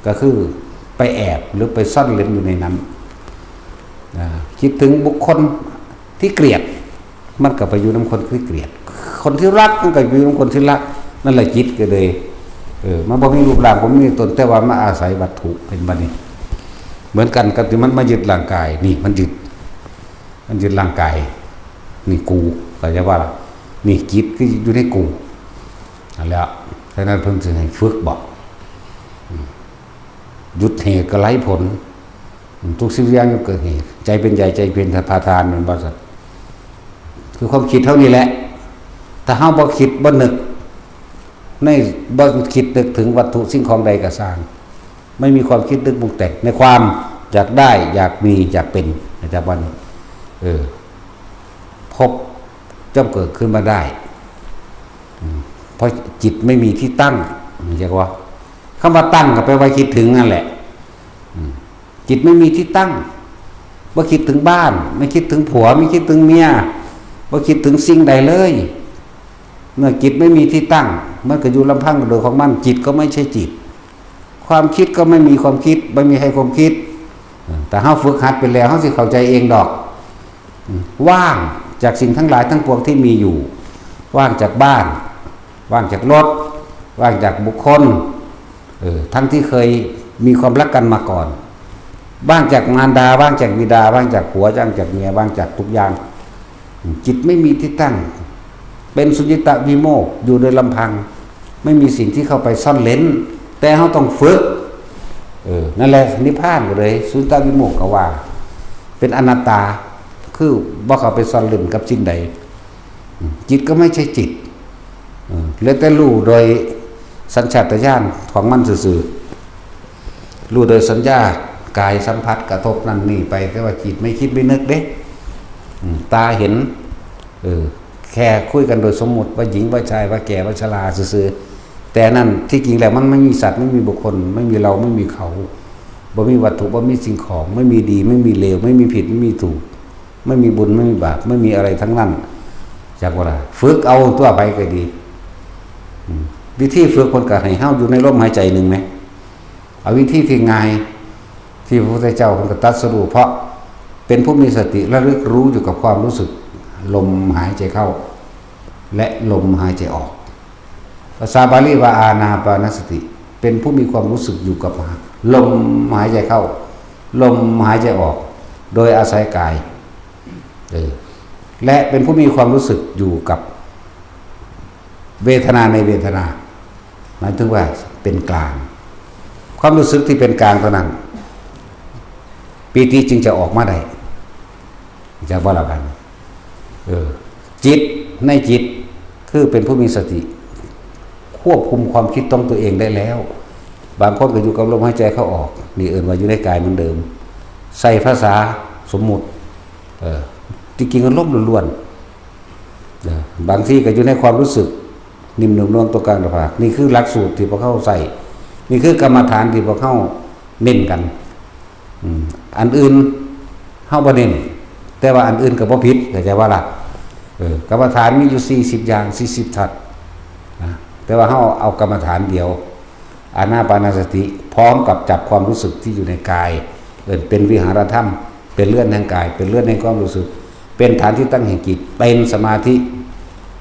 ก็คือไปแอบหรือไปซ่อนเร้นอยู่ในนั้น อ่า คิดถึงบุคคลที่เกลียด มันก็ไปอยู่นำคนที่เกลียด คนที่รักมันก็อยู่นำคนที่รัก นั่นแหละจิตก็เลย เออ มันบ่มีรูปร่าง บ่มีตัวตน แต่ว่ามาอาศัยวัตถุ เป็นบัดนี้ เหมือนกันกับที่มันมายึดร่างกาย นี่มันยึด มันยึดร่างกาย นี่กู เข้าใจบ่ล่ะ นี่จิตคืออยู่ในกู นั่นแหละ ฉะนั้นเพิ่นสิให้ฝึกบอก อืม หยุดเหตุก็ไร้ผล อืม ทุกสิ่งอย่างย่อมเกิดเหตุ ใจเป็นใหญ่ ใจเป็นประธาน แม่นบ่ซั่น คือความคิดเฮานี่แหละ ถ้าเฮาบ่คิดบ่นึก ในบ่คิดนึกถึงวัตถุสิ่งของใดก็ซ่าง ไม่มีความคิดนึกปรุงแต่งในความอยากได้ อยากมี อยากเป็น อาจารย์ว่านี่ เออ ภพย่อมเกิดขึ้นมาได้ อืม เพราะจิตไม่มีที่ตั้ง เรียกว่า คำว่าตั้งก็แปลว่าคิดถึงนั่นแหละ อืม จิตไม่มีที่ตั้ง บ่คิดถึงบ้าน ไม่คิดถึงผัว ไม่คิดถึงเมีย บ่คิดถึงสิ่งใดเลย เมื่อจิตไม่มีที่ตั้ง มันก็อยู่ลำพังโดยของมัน จิตก็ไม่ใช่จิต ความคิดก็ไม่มีความคิด ไม่มีให้ความคิด เออ แต่เฮาฝึกหัดไปแล้ว เฮาสิเข้าใจเองดอก อืม ว่างจากสิ่งทั้งหลายทั้งปวงที่มีอยู่ ว่างจากบ้าน ว่างจากรถ ว่างจากบุคคล เออ ทั้งที่เคยมีความรักกันมาก่อน ว่างจากมารดา ว่างจากบิดา ว่างจากผัว ว่างจากเมีย ว่างจากทุกอย่าง จิตไม่มีที่ตั้ง เป็นสุญญตวิโมกข์ อยู่โดยลำพัง ไม่มีสิ่งที่เข้าไปซ่อนเร้น แต่เฮาต้องฝึก เออ นั่นแหละนิพพานก็เลย สุญญตวิโมกข์ก็ว่า เป็นอนัตตา คือบ่เข้าไปซ่อนเร้นกับสิ่งใด จิตก็ไม่ใช่จิต เออ เหลือแต่รู้โดยสัญชาตญาณของมันซื่อๆ รู้โดยสัญญา กายสัมผัสกระทบนั่นนี่ไป แต่ว่าจิตไม่คิดไม่นึกเด้ อืม ตาเห็น เออ แค่คุยกันโดยสมมุติว่าหญิงว่าชาย ว่าแก่ว่าชราซื่อๆ แต่นั่นที่จริงแล้วมันไม่มีสัตว์ ไม่มีบุคคล ไม่มีเรา ไม่มีเขา บ่มีวัตถุ บ่มีสิ่งของ ไม่มีดี ไม่มีเลว ไม่มีผิด ไม่มีถูก ไม่มีบุญ ไม่มีบาป ไม่มีอะไรทั้งนั้น จักว่าล่ะ ฝึกเอาตัวไปก็ดี อืม วิธีฝึกเพิ่นก็ให้เฮาอยู่ในลมหายใจหนึ่งไหม เอาวิธีที่ง่าย ที่พระพุทธเจ้าเพิ่นก็ตรัสรู้ เพราะเป็นผู้มีสติระลึกรู้อยู่กับความรู้สึก ลมหายใจเข้า และลมหายใจออก ภาษาบาลีว่าอานาปานสติ เป็นผู้มีความรู้สึกอยู่กับลมหายใจเข้า ลมหายใจออก โดยอาศัยกาย เออ และเป็นผู้มีความรู้สึกอยู่กับเวทนาในเวทนา หมายถึงว่าเป็นกลาง ความรู้สึกที่เป็นกลางเท่านั้น ปีติจึงจะออกมาได้ จะว่าละกัน เออ จิตในจิต คือเป็นผู้มีสติ ควบคุมความคิดของตัวเองได้แล้ว บางคนก็อยู่กับลมหายใจเข้าออก นี่เอิ้นว่าอยู่ในกายเหมือนเดิม ใส่ภาษาสมมุติ เออ ที่จริงมันลมล้วนๆ เออ บางทีก็อยู่ในความรู้สึก นิ่มนุ่มนวลตัวกลางหน้าผาก นี่คือหลักสูตรที่พวกเขาใส่ นี่คือกรรมฐานที่พวกเขาเน้นกัน อืม อันอื่นเฮาบ่เน้น แต่ว่าอันอื่นก็บ่ผิด เข้าใจว่าล่ะ เออ กรรมฐานมีอยู่สี่สิบอย่าง สี่สิบทัศน์ นะ แต่ว่าเฮาเอากรรมฐานเดียว อานาปานสติ พร้อมกับจับความรู้สึกที่อยู่ในกาย เอิ้นเป็นวิหารธรรม เป็นเรือนแห่งกาย เป็นเรือนแห่งความรู้สึก เป็นฐานที่ตั้งแห่งจิต เป็นสมาธิ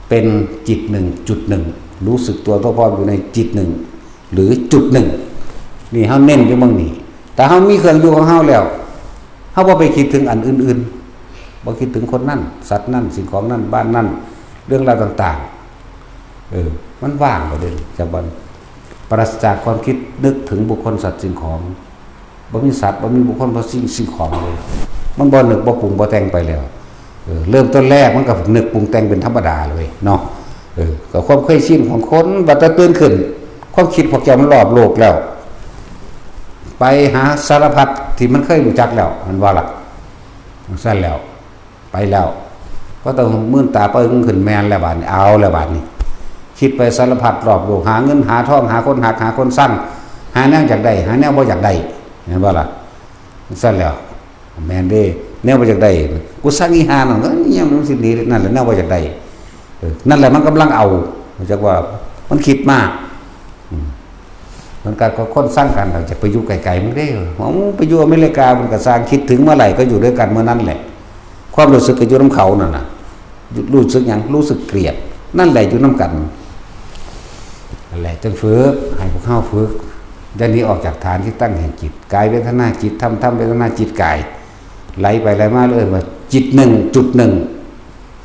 เป็นจิตหนึ่งจุดหนึ่ง รู้สึกตัวทั่วพร้อมอยู่ในจิตหนึ่ง หรือจุดหนึ่ง นี่เฮาเน้นอยู่เมืองนี้ แต่เฮามีเครื่องอยู่ของเฮาแล้ว เฮาบ่ไปคิดถึงอันอื่นๆ บ่คิดถึงคนนั้น สัตว์นั้น สิ่งของนั้น บ้านนั้น เรื่องราวต่างๆ เออ มันว่างไปเลย จากวัน ปราศจากความคิดนึกถึงบุคคล สัตว์ สิ่งของ บ่มีสัตว์ บ่มีบุคคล บ่สิ่ง สิ่งของเลย มันบ่นึก บ่ปรุง บ่แต่งไปแล้ว เออ เริ่มต้นแรกมันก็นึกปรุงแต่งเป็นธรรมดาเลยเนาะ เออ ก็ความเคยชินของคน บัดแต่ตื่นขึ้น ความคิดพวกเจ้ามันรอบโลกแล้ว ไปหาสารพัดที่มันเคยรู้จักแล้ว มันว่าล่ะ ซั่นแล้ว ไปแล้ว พอต้องมื่นตาปึ้งขึ้น แม่นแล้วบาดนี้ เอาแล้วบาดนี้ คิดไปสารพัดรอบโลก หาเงินหาทอง หาคนฮัก หาคนซัง หาแนวอยากได้ หาแนวบ่อยากได้ แม่นบ่ล่ะ ซั่นแล้ว แม่นเด้ แนวบ่อยากได้ กูซังอีห่านั่น ก็ยังมันสิดี นั่นแหละแนวบ่อยากได้ เออ นั่นแหละมันกำลังเอา จักว่ามันคิดมาก อืม มันก็ ก็คนซังกัน เราจะไปอยู่ไกลๆ มึงเด้ เอาไปอยู่อเมริกา มันก็สร้าง คิดถึงเมื่อไหร่ก็อยู่ด้วยกันเมื่อนั้นแหละ ความรู้สึกก็อยู่นำเขานั่นน่ะ รู้สึกหยัง รู้สึกเกลียด นั่นแหละอยู่นำกัน นั่นแหละจึงฝึก ให้พวกเฮาฝึก อย่าหนีออกจากฐานที่ตั้งแห่งจิต กายเวทนาจิตธรรม ธรรมเวทนาจิตกาย ไหลไปไหลมาเลยว่าจิตหนึ่งจุดหนึ่ง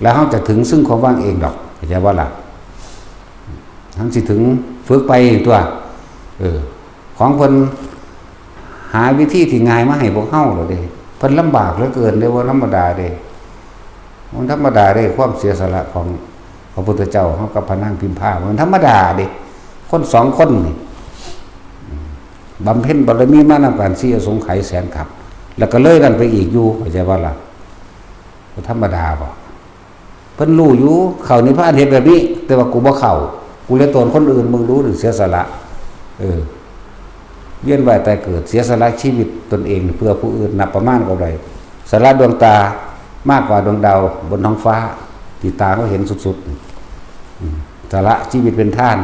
แล้วเฮาจะถึงซึ่งความว่างเองดอก เข้าใจบ่ล่ะ ทั้งสิถึง ฝึกไปตัว เออ ของเพิ่นหาวิธีที่ง่ายมาให้พวกเฮาแล้วเด้ เพิ่นลำบากเหลือเกินเด้ บ่ธรรมดาเด้ มันธรรมดาเด้ ความเสียสละของพระพุทธเจ้าเฮากับพระนางพิมพา มันธรรมดาเด้ คนสองคนนี่บำเพ็ญบารมีมานำกันสี่อสงไขยแสนกับ แล้วก็เลยนั่นไปอีกอยู่ เข้าใจบ่ล่ะ บ่ธรรมดาบ่ เพิ่นรู้อยู่ เข้านิพพานเฮ็ดแบบนี้ แต่ว่ากูบ่เข้า กูเลยตนคนอื่น มึงรู้หรือเสียสละ เออ เวียนว่ายตายเกิด เสียสละชีวิตตนเองเพื่อผู้อื่น นับประมาณก็ได้ สละดวงตามากกว่าดวงดาวบนท้องฟ้า ที่ตาเขาเห็นสุดๆ อืม สละชีวิตเป็นทาน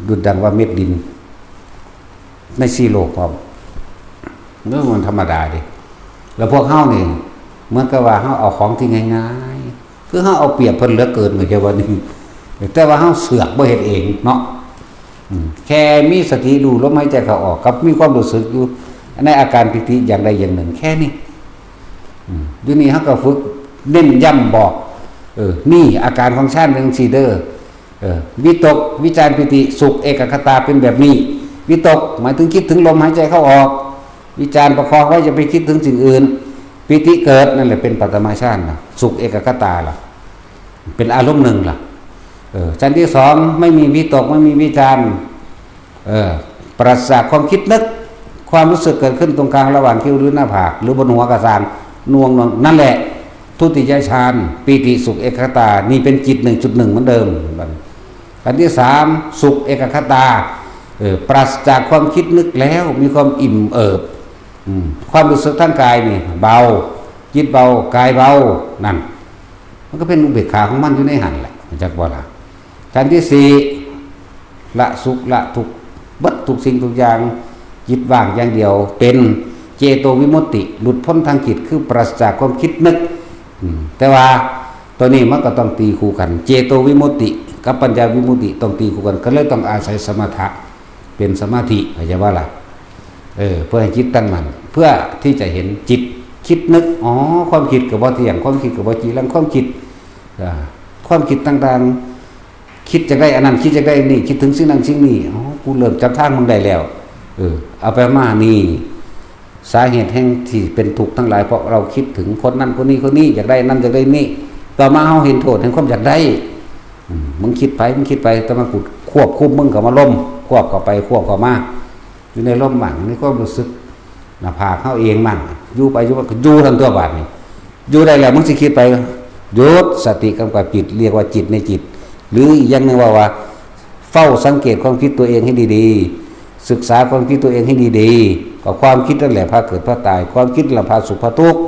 ดุจดังว่าเม็ดดิน ในสี่โลกพร้อม เรื่องมันธรรมดาเด้ แล้วพวกเฮานี่ เหมือนกับว่าเฮาเอาของที่ง่ายๆ คือเฮาเอาเปรียบเพิ่นเหลือเกิน เข้าใจบ่นี่ แต่ว่าเฮาเสือกบ่เฮ็ดเองเนาะ อืม แค่มีสติรู้ลมหายใจเข้าออก กับมีความรู้สึกอยู่ ในอาการปีติอย่างใดอย่างหนึ่ง แค่นี้ อืม อยู่นี่เฮาก็ฝึกเน้นย้ำบอก เออ นี่อาการของฌานเป็นจั่งซี้เด้อ เออ วิตก วิจาร ปีติ สุข เอกคตา เป็นแบบนี้ วิตก หมายถึงคิดถึงลมหายใจเข้าออก วิจาร ประคองไว้ อย่าไปคิดถึงสิ่งอื่น ปีติเกิด นั่นแหละเป็นปฐมฌานนะ สุข เอกคตาล่ะ เป็นอารมณ์หนึ่งล่ะ เออ ชั้นที่สอง ไม่มีวิตก ไม่มีวิจาร เออ ปราศจากความคิดนึก ความรู้สึกเกิดขึ้นตรงกลางระหว่างคิ้วหรือหน้าผาก หรือบนหัวกะซาง หน่วงๆ นั่นแหละ ทุติยฌาน ปีติสุขเอกคตา นี่เป็นจิตหนึ่งจุดหนึ่งเหมือนเดิม อันที่สาม สุขเอกคตา เออ ปราศจากความคิดนึกแล้วมีความอิ่มเอิบ อืม ความรู้สึกทางกายนี่เบา จิตเบา กายเบา นั่น มันก็เป็นอุเบกขาของมันอยู่ในหั่นแหละ จักบ่ล่ะ ชั้นที่สี่ ละสุขละทุกข์ เบิดทุกสิ่งทุกอย่าง จิตว่างอย่างเดียว เป็นเจโตวิมุตติ หลุดพ้นทางจิต คือปราศจากความคิดนึก อืม แต่ว่าตัวนี้มันก็ต้องตีคู่กัน เจโตวิมุตติ กับปัญญาวิมุตติต้องตีคู่กัน ก็เลยต้องอาศัยสมถะ เป็นสมาธิ เข้าใจบ่ล่ะ เออ เพื่อให้จิตตั้งมั่น เพื่อที่จะเห็นจิตคิดนึก อ๋อ ความคิดก็บ่เที่ยง ความคิดก็บ่จีรัง ความคิด อ่า ความคิดต่างๆ คิดอยากได้อันนั้น คิดอยากได้นี่ คิดถึงสิ่งนั้นสิ่งนี้ อ๋อ กูเริ่มจับทางมึงได้แล้ว เออ เอาไปมานี่ สาเหตุแห่งที่เป็นทุกข์ทั้งหลาย เพราะเราคิดถึงคนนั้นคนนี้คนนี้ อยากได้นั่นอยากได้นี่ ต่อมาเฮาเห็นโทษแห่งความอยากได้ อืม มึงคิดไป มึงคิดไป แต่มากูควบคุมมึงเข้ามาลม ควบเข้าไป ควบเข้ามา อยู่ในลมมั่ง ในความรู้สึก หน้าผากเฮาเองมั่ง อยู่ไปอยู่มาก็อยู่ทั้งตัวบาดนี่ อยู่ได้แล้ว มึงสิคิดไป หยุด สติกำกับจิต เรียกว่าจิตในจิต หรืออีกอย่างหนึ่งว่า ว่า เฝ้าสังเกตความคิดตัวเองให้ดีๆ ศึกษาความคิดตัวเองให้ดีๆ ก็ความคิดนั่นแหละพาเกิดพาตาย ความคิดนั่นแหละพาสุขพาทุกข์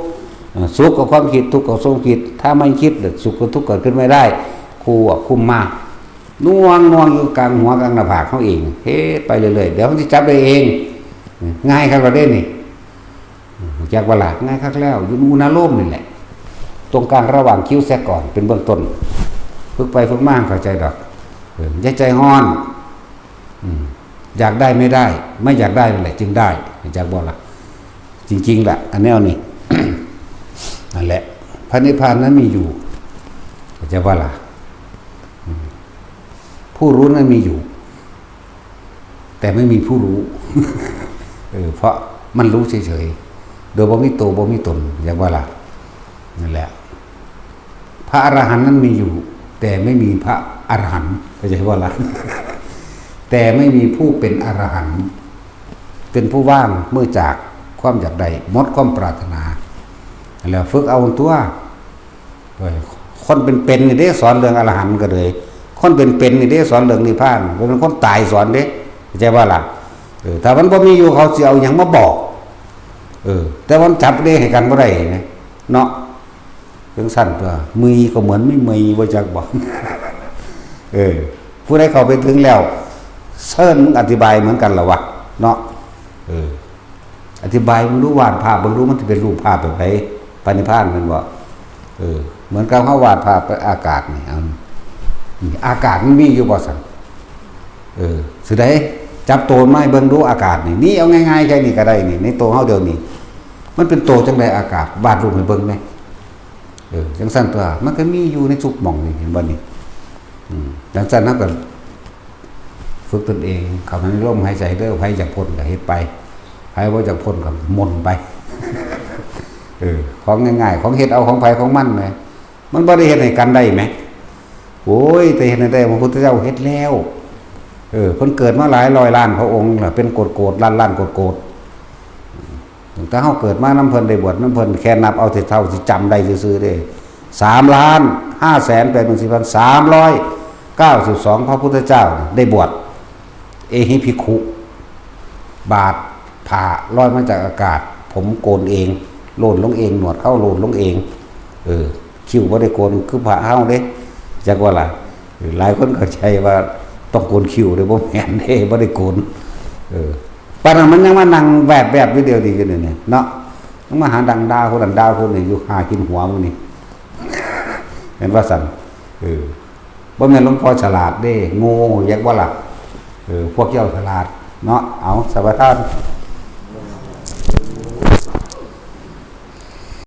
เอ่อ สุขกับความคิด ทุกข์กับความคิด ถ้าไม่คิด สุขกับทุกข์เกิดขึ้นไม่ได้ ควบคุมมา น่วงน่วงอยู่กลางหัวกลางหน้าผากเฮาเอง เฮ็ดไปเรื่อยๆ เดี๋ยวมันสิจับได้เอง ง่ายคักแล้วเด้นี่ รู้จักบ่ล่ะ ง่ายคักแล้ว อยู่ในอุณาโลมนี่แหละ ตรงกลางระหว่างคิ้วแซกก่อน เป็นเบื้องต้น ฝึกไปฝึกมาเข้าใจดอก เออ อย่าใจฮ้อน อืม อยากได้ไม่ได้ ไม่อยากได้นั่นแหละจึงได้ รู้จักบ่ล่ะ จริงๆ ล่ะ อันแนวนี้ นั่นแหละ พระนิพพานนั้นมีอยู่ เข้าใจบ่ล่ะ อืม ผู้รู้นั้นมีอยู่ แต่ไม่มีผู้รู้ เออ เพราะมันรู้เฉยๆ โดยบ่มีตัวบ่มีตน เข้าใจบ่ล่ะ นั่นแหละ พระอรหันต์นั้นมีอยู่ แต่ไม่มีพระอรหันต์ เข้าใจบ่ล่ะ แต่ไม่มีผู้เป็นอรหันต์ เป็นผู้ว่างเมื่อจากความอยากได้ หมดความปรารถนา แล้วฝึกเอาตัว เว้ย คนเป็นๆ นี่เด้สอนเรื่องอรหันต์ก็เลย คนเป็นๆ นี่เด้สอนเรื่องนิพพาน บ่แม่นคนตายสอนเด้ เข้าใจบ่ล่ะ เออ ถ้ามันบ่มีอยู่เขาสิเอาหยังมาบอก เออ แต่มันจับเลขให้กันบ่ได้นะ เนาะ จั่งซั้นตั๊ว เมื่อยก็เหมือนไม่เมื่อย บ่จักบ่ เออ ผู้ใดเข้าไปถึงแล้ว เชิญมึงอธิบายเหมือนกันล่ะวะ เนาะ เออ อธิบายมึงดู วาดภาพมึงดู มันสิเป็นรูปภาพแบบใด พระนิพพานแม่นบ่ เออ เหมือนกับเฮาวาดภาพอากาศนี่ เอา นี่ อากาศมันมีอยู่บ่ซั่น เออ สิได้จับโตมาให้เบิ่งดู อากาศนี่ นี่เอาง่ายๆ แค่นี้ก็ได้นี่ ในโตเฮาเดี๋ยวนี้ มันเป็นโตจั่งใดอากาศ วาดรูปให้เบิ่งแหน่ เออ จั่งซั้นตั๊ว มันก็มีอยู่ในทุกหม่องนี่ เห็นบ่นี่ อืม จั่งซั้นเฮาก็ ฝึกตนเอง เข้าในลมหายใจเด้อ ไผอยากพ้นก็เฮ็ดไป ไผบ่อยากพ้นก็หม่นไป เออ ของง่ายๆ ของเฮ็ดเอาของไผของมันแหม มันบ่ได้เฮ็ดให้กันได้แหม โอ้ย แต่เฮ็ดให้ได้ พระพุทธเจ้าเฮ็ดแล้ว เออ เพิ่นเกิดมาหลายร้อยล้านพระองค์ล่ะ เป็นโกดๆ ล้านๆ โกดๆ ตั้งแต่เฮาเกิดมานำเพิ่น ได้บวชนำเพิ่น แค่นับเอาแต่เท่าสิจำได้ซื่อๆ เด้ สามล้านห้าแสนแปดหมื่นสี่พันสามร้อยเก้าสิบสอง พระพุทธเจ้าได้บวช เอหิภิกขุ บาท ผ้าลอยมาจากอากาศ ผมโกนเอง โลนลงเอง หนวดเคราโลนลงเอง เออ คิ้วบ่ได้โกนคือพระเฮาเด้ จักว่าล่ะ หลายคนเข้าใจว่าต้องโกนคิ้วเด้ บ่แม่นเด้ บ่ได้โกน เออ ปานนั้นมันยังมานั่งแวบๆ อยู่เดียวดีกันอยู่นี่เนาะ มันมาหาดังด่าคนนั้นด่าคนนี้อยู่ หากินหัวมึงนี่ เห็นว่าซั่น เออ บ่แม่นหลวงพ่อฉลาดเด้ โง่ อยากบ่ล่ะ เออ พวกเจ้าฉลาดเนาะ เอา สมาทาน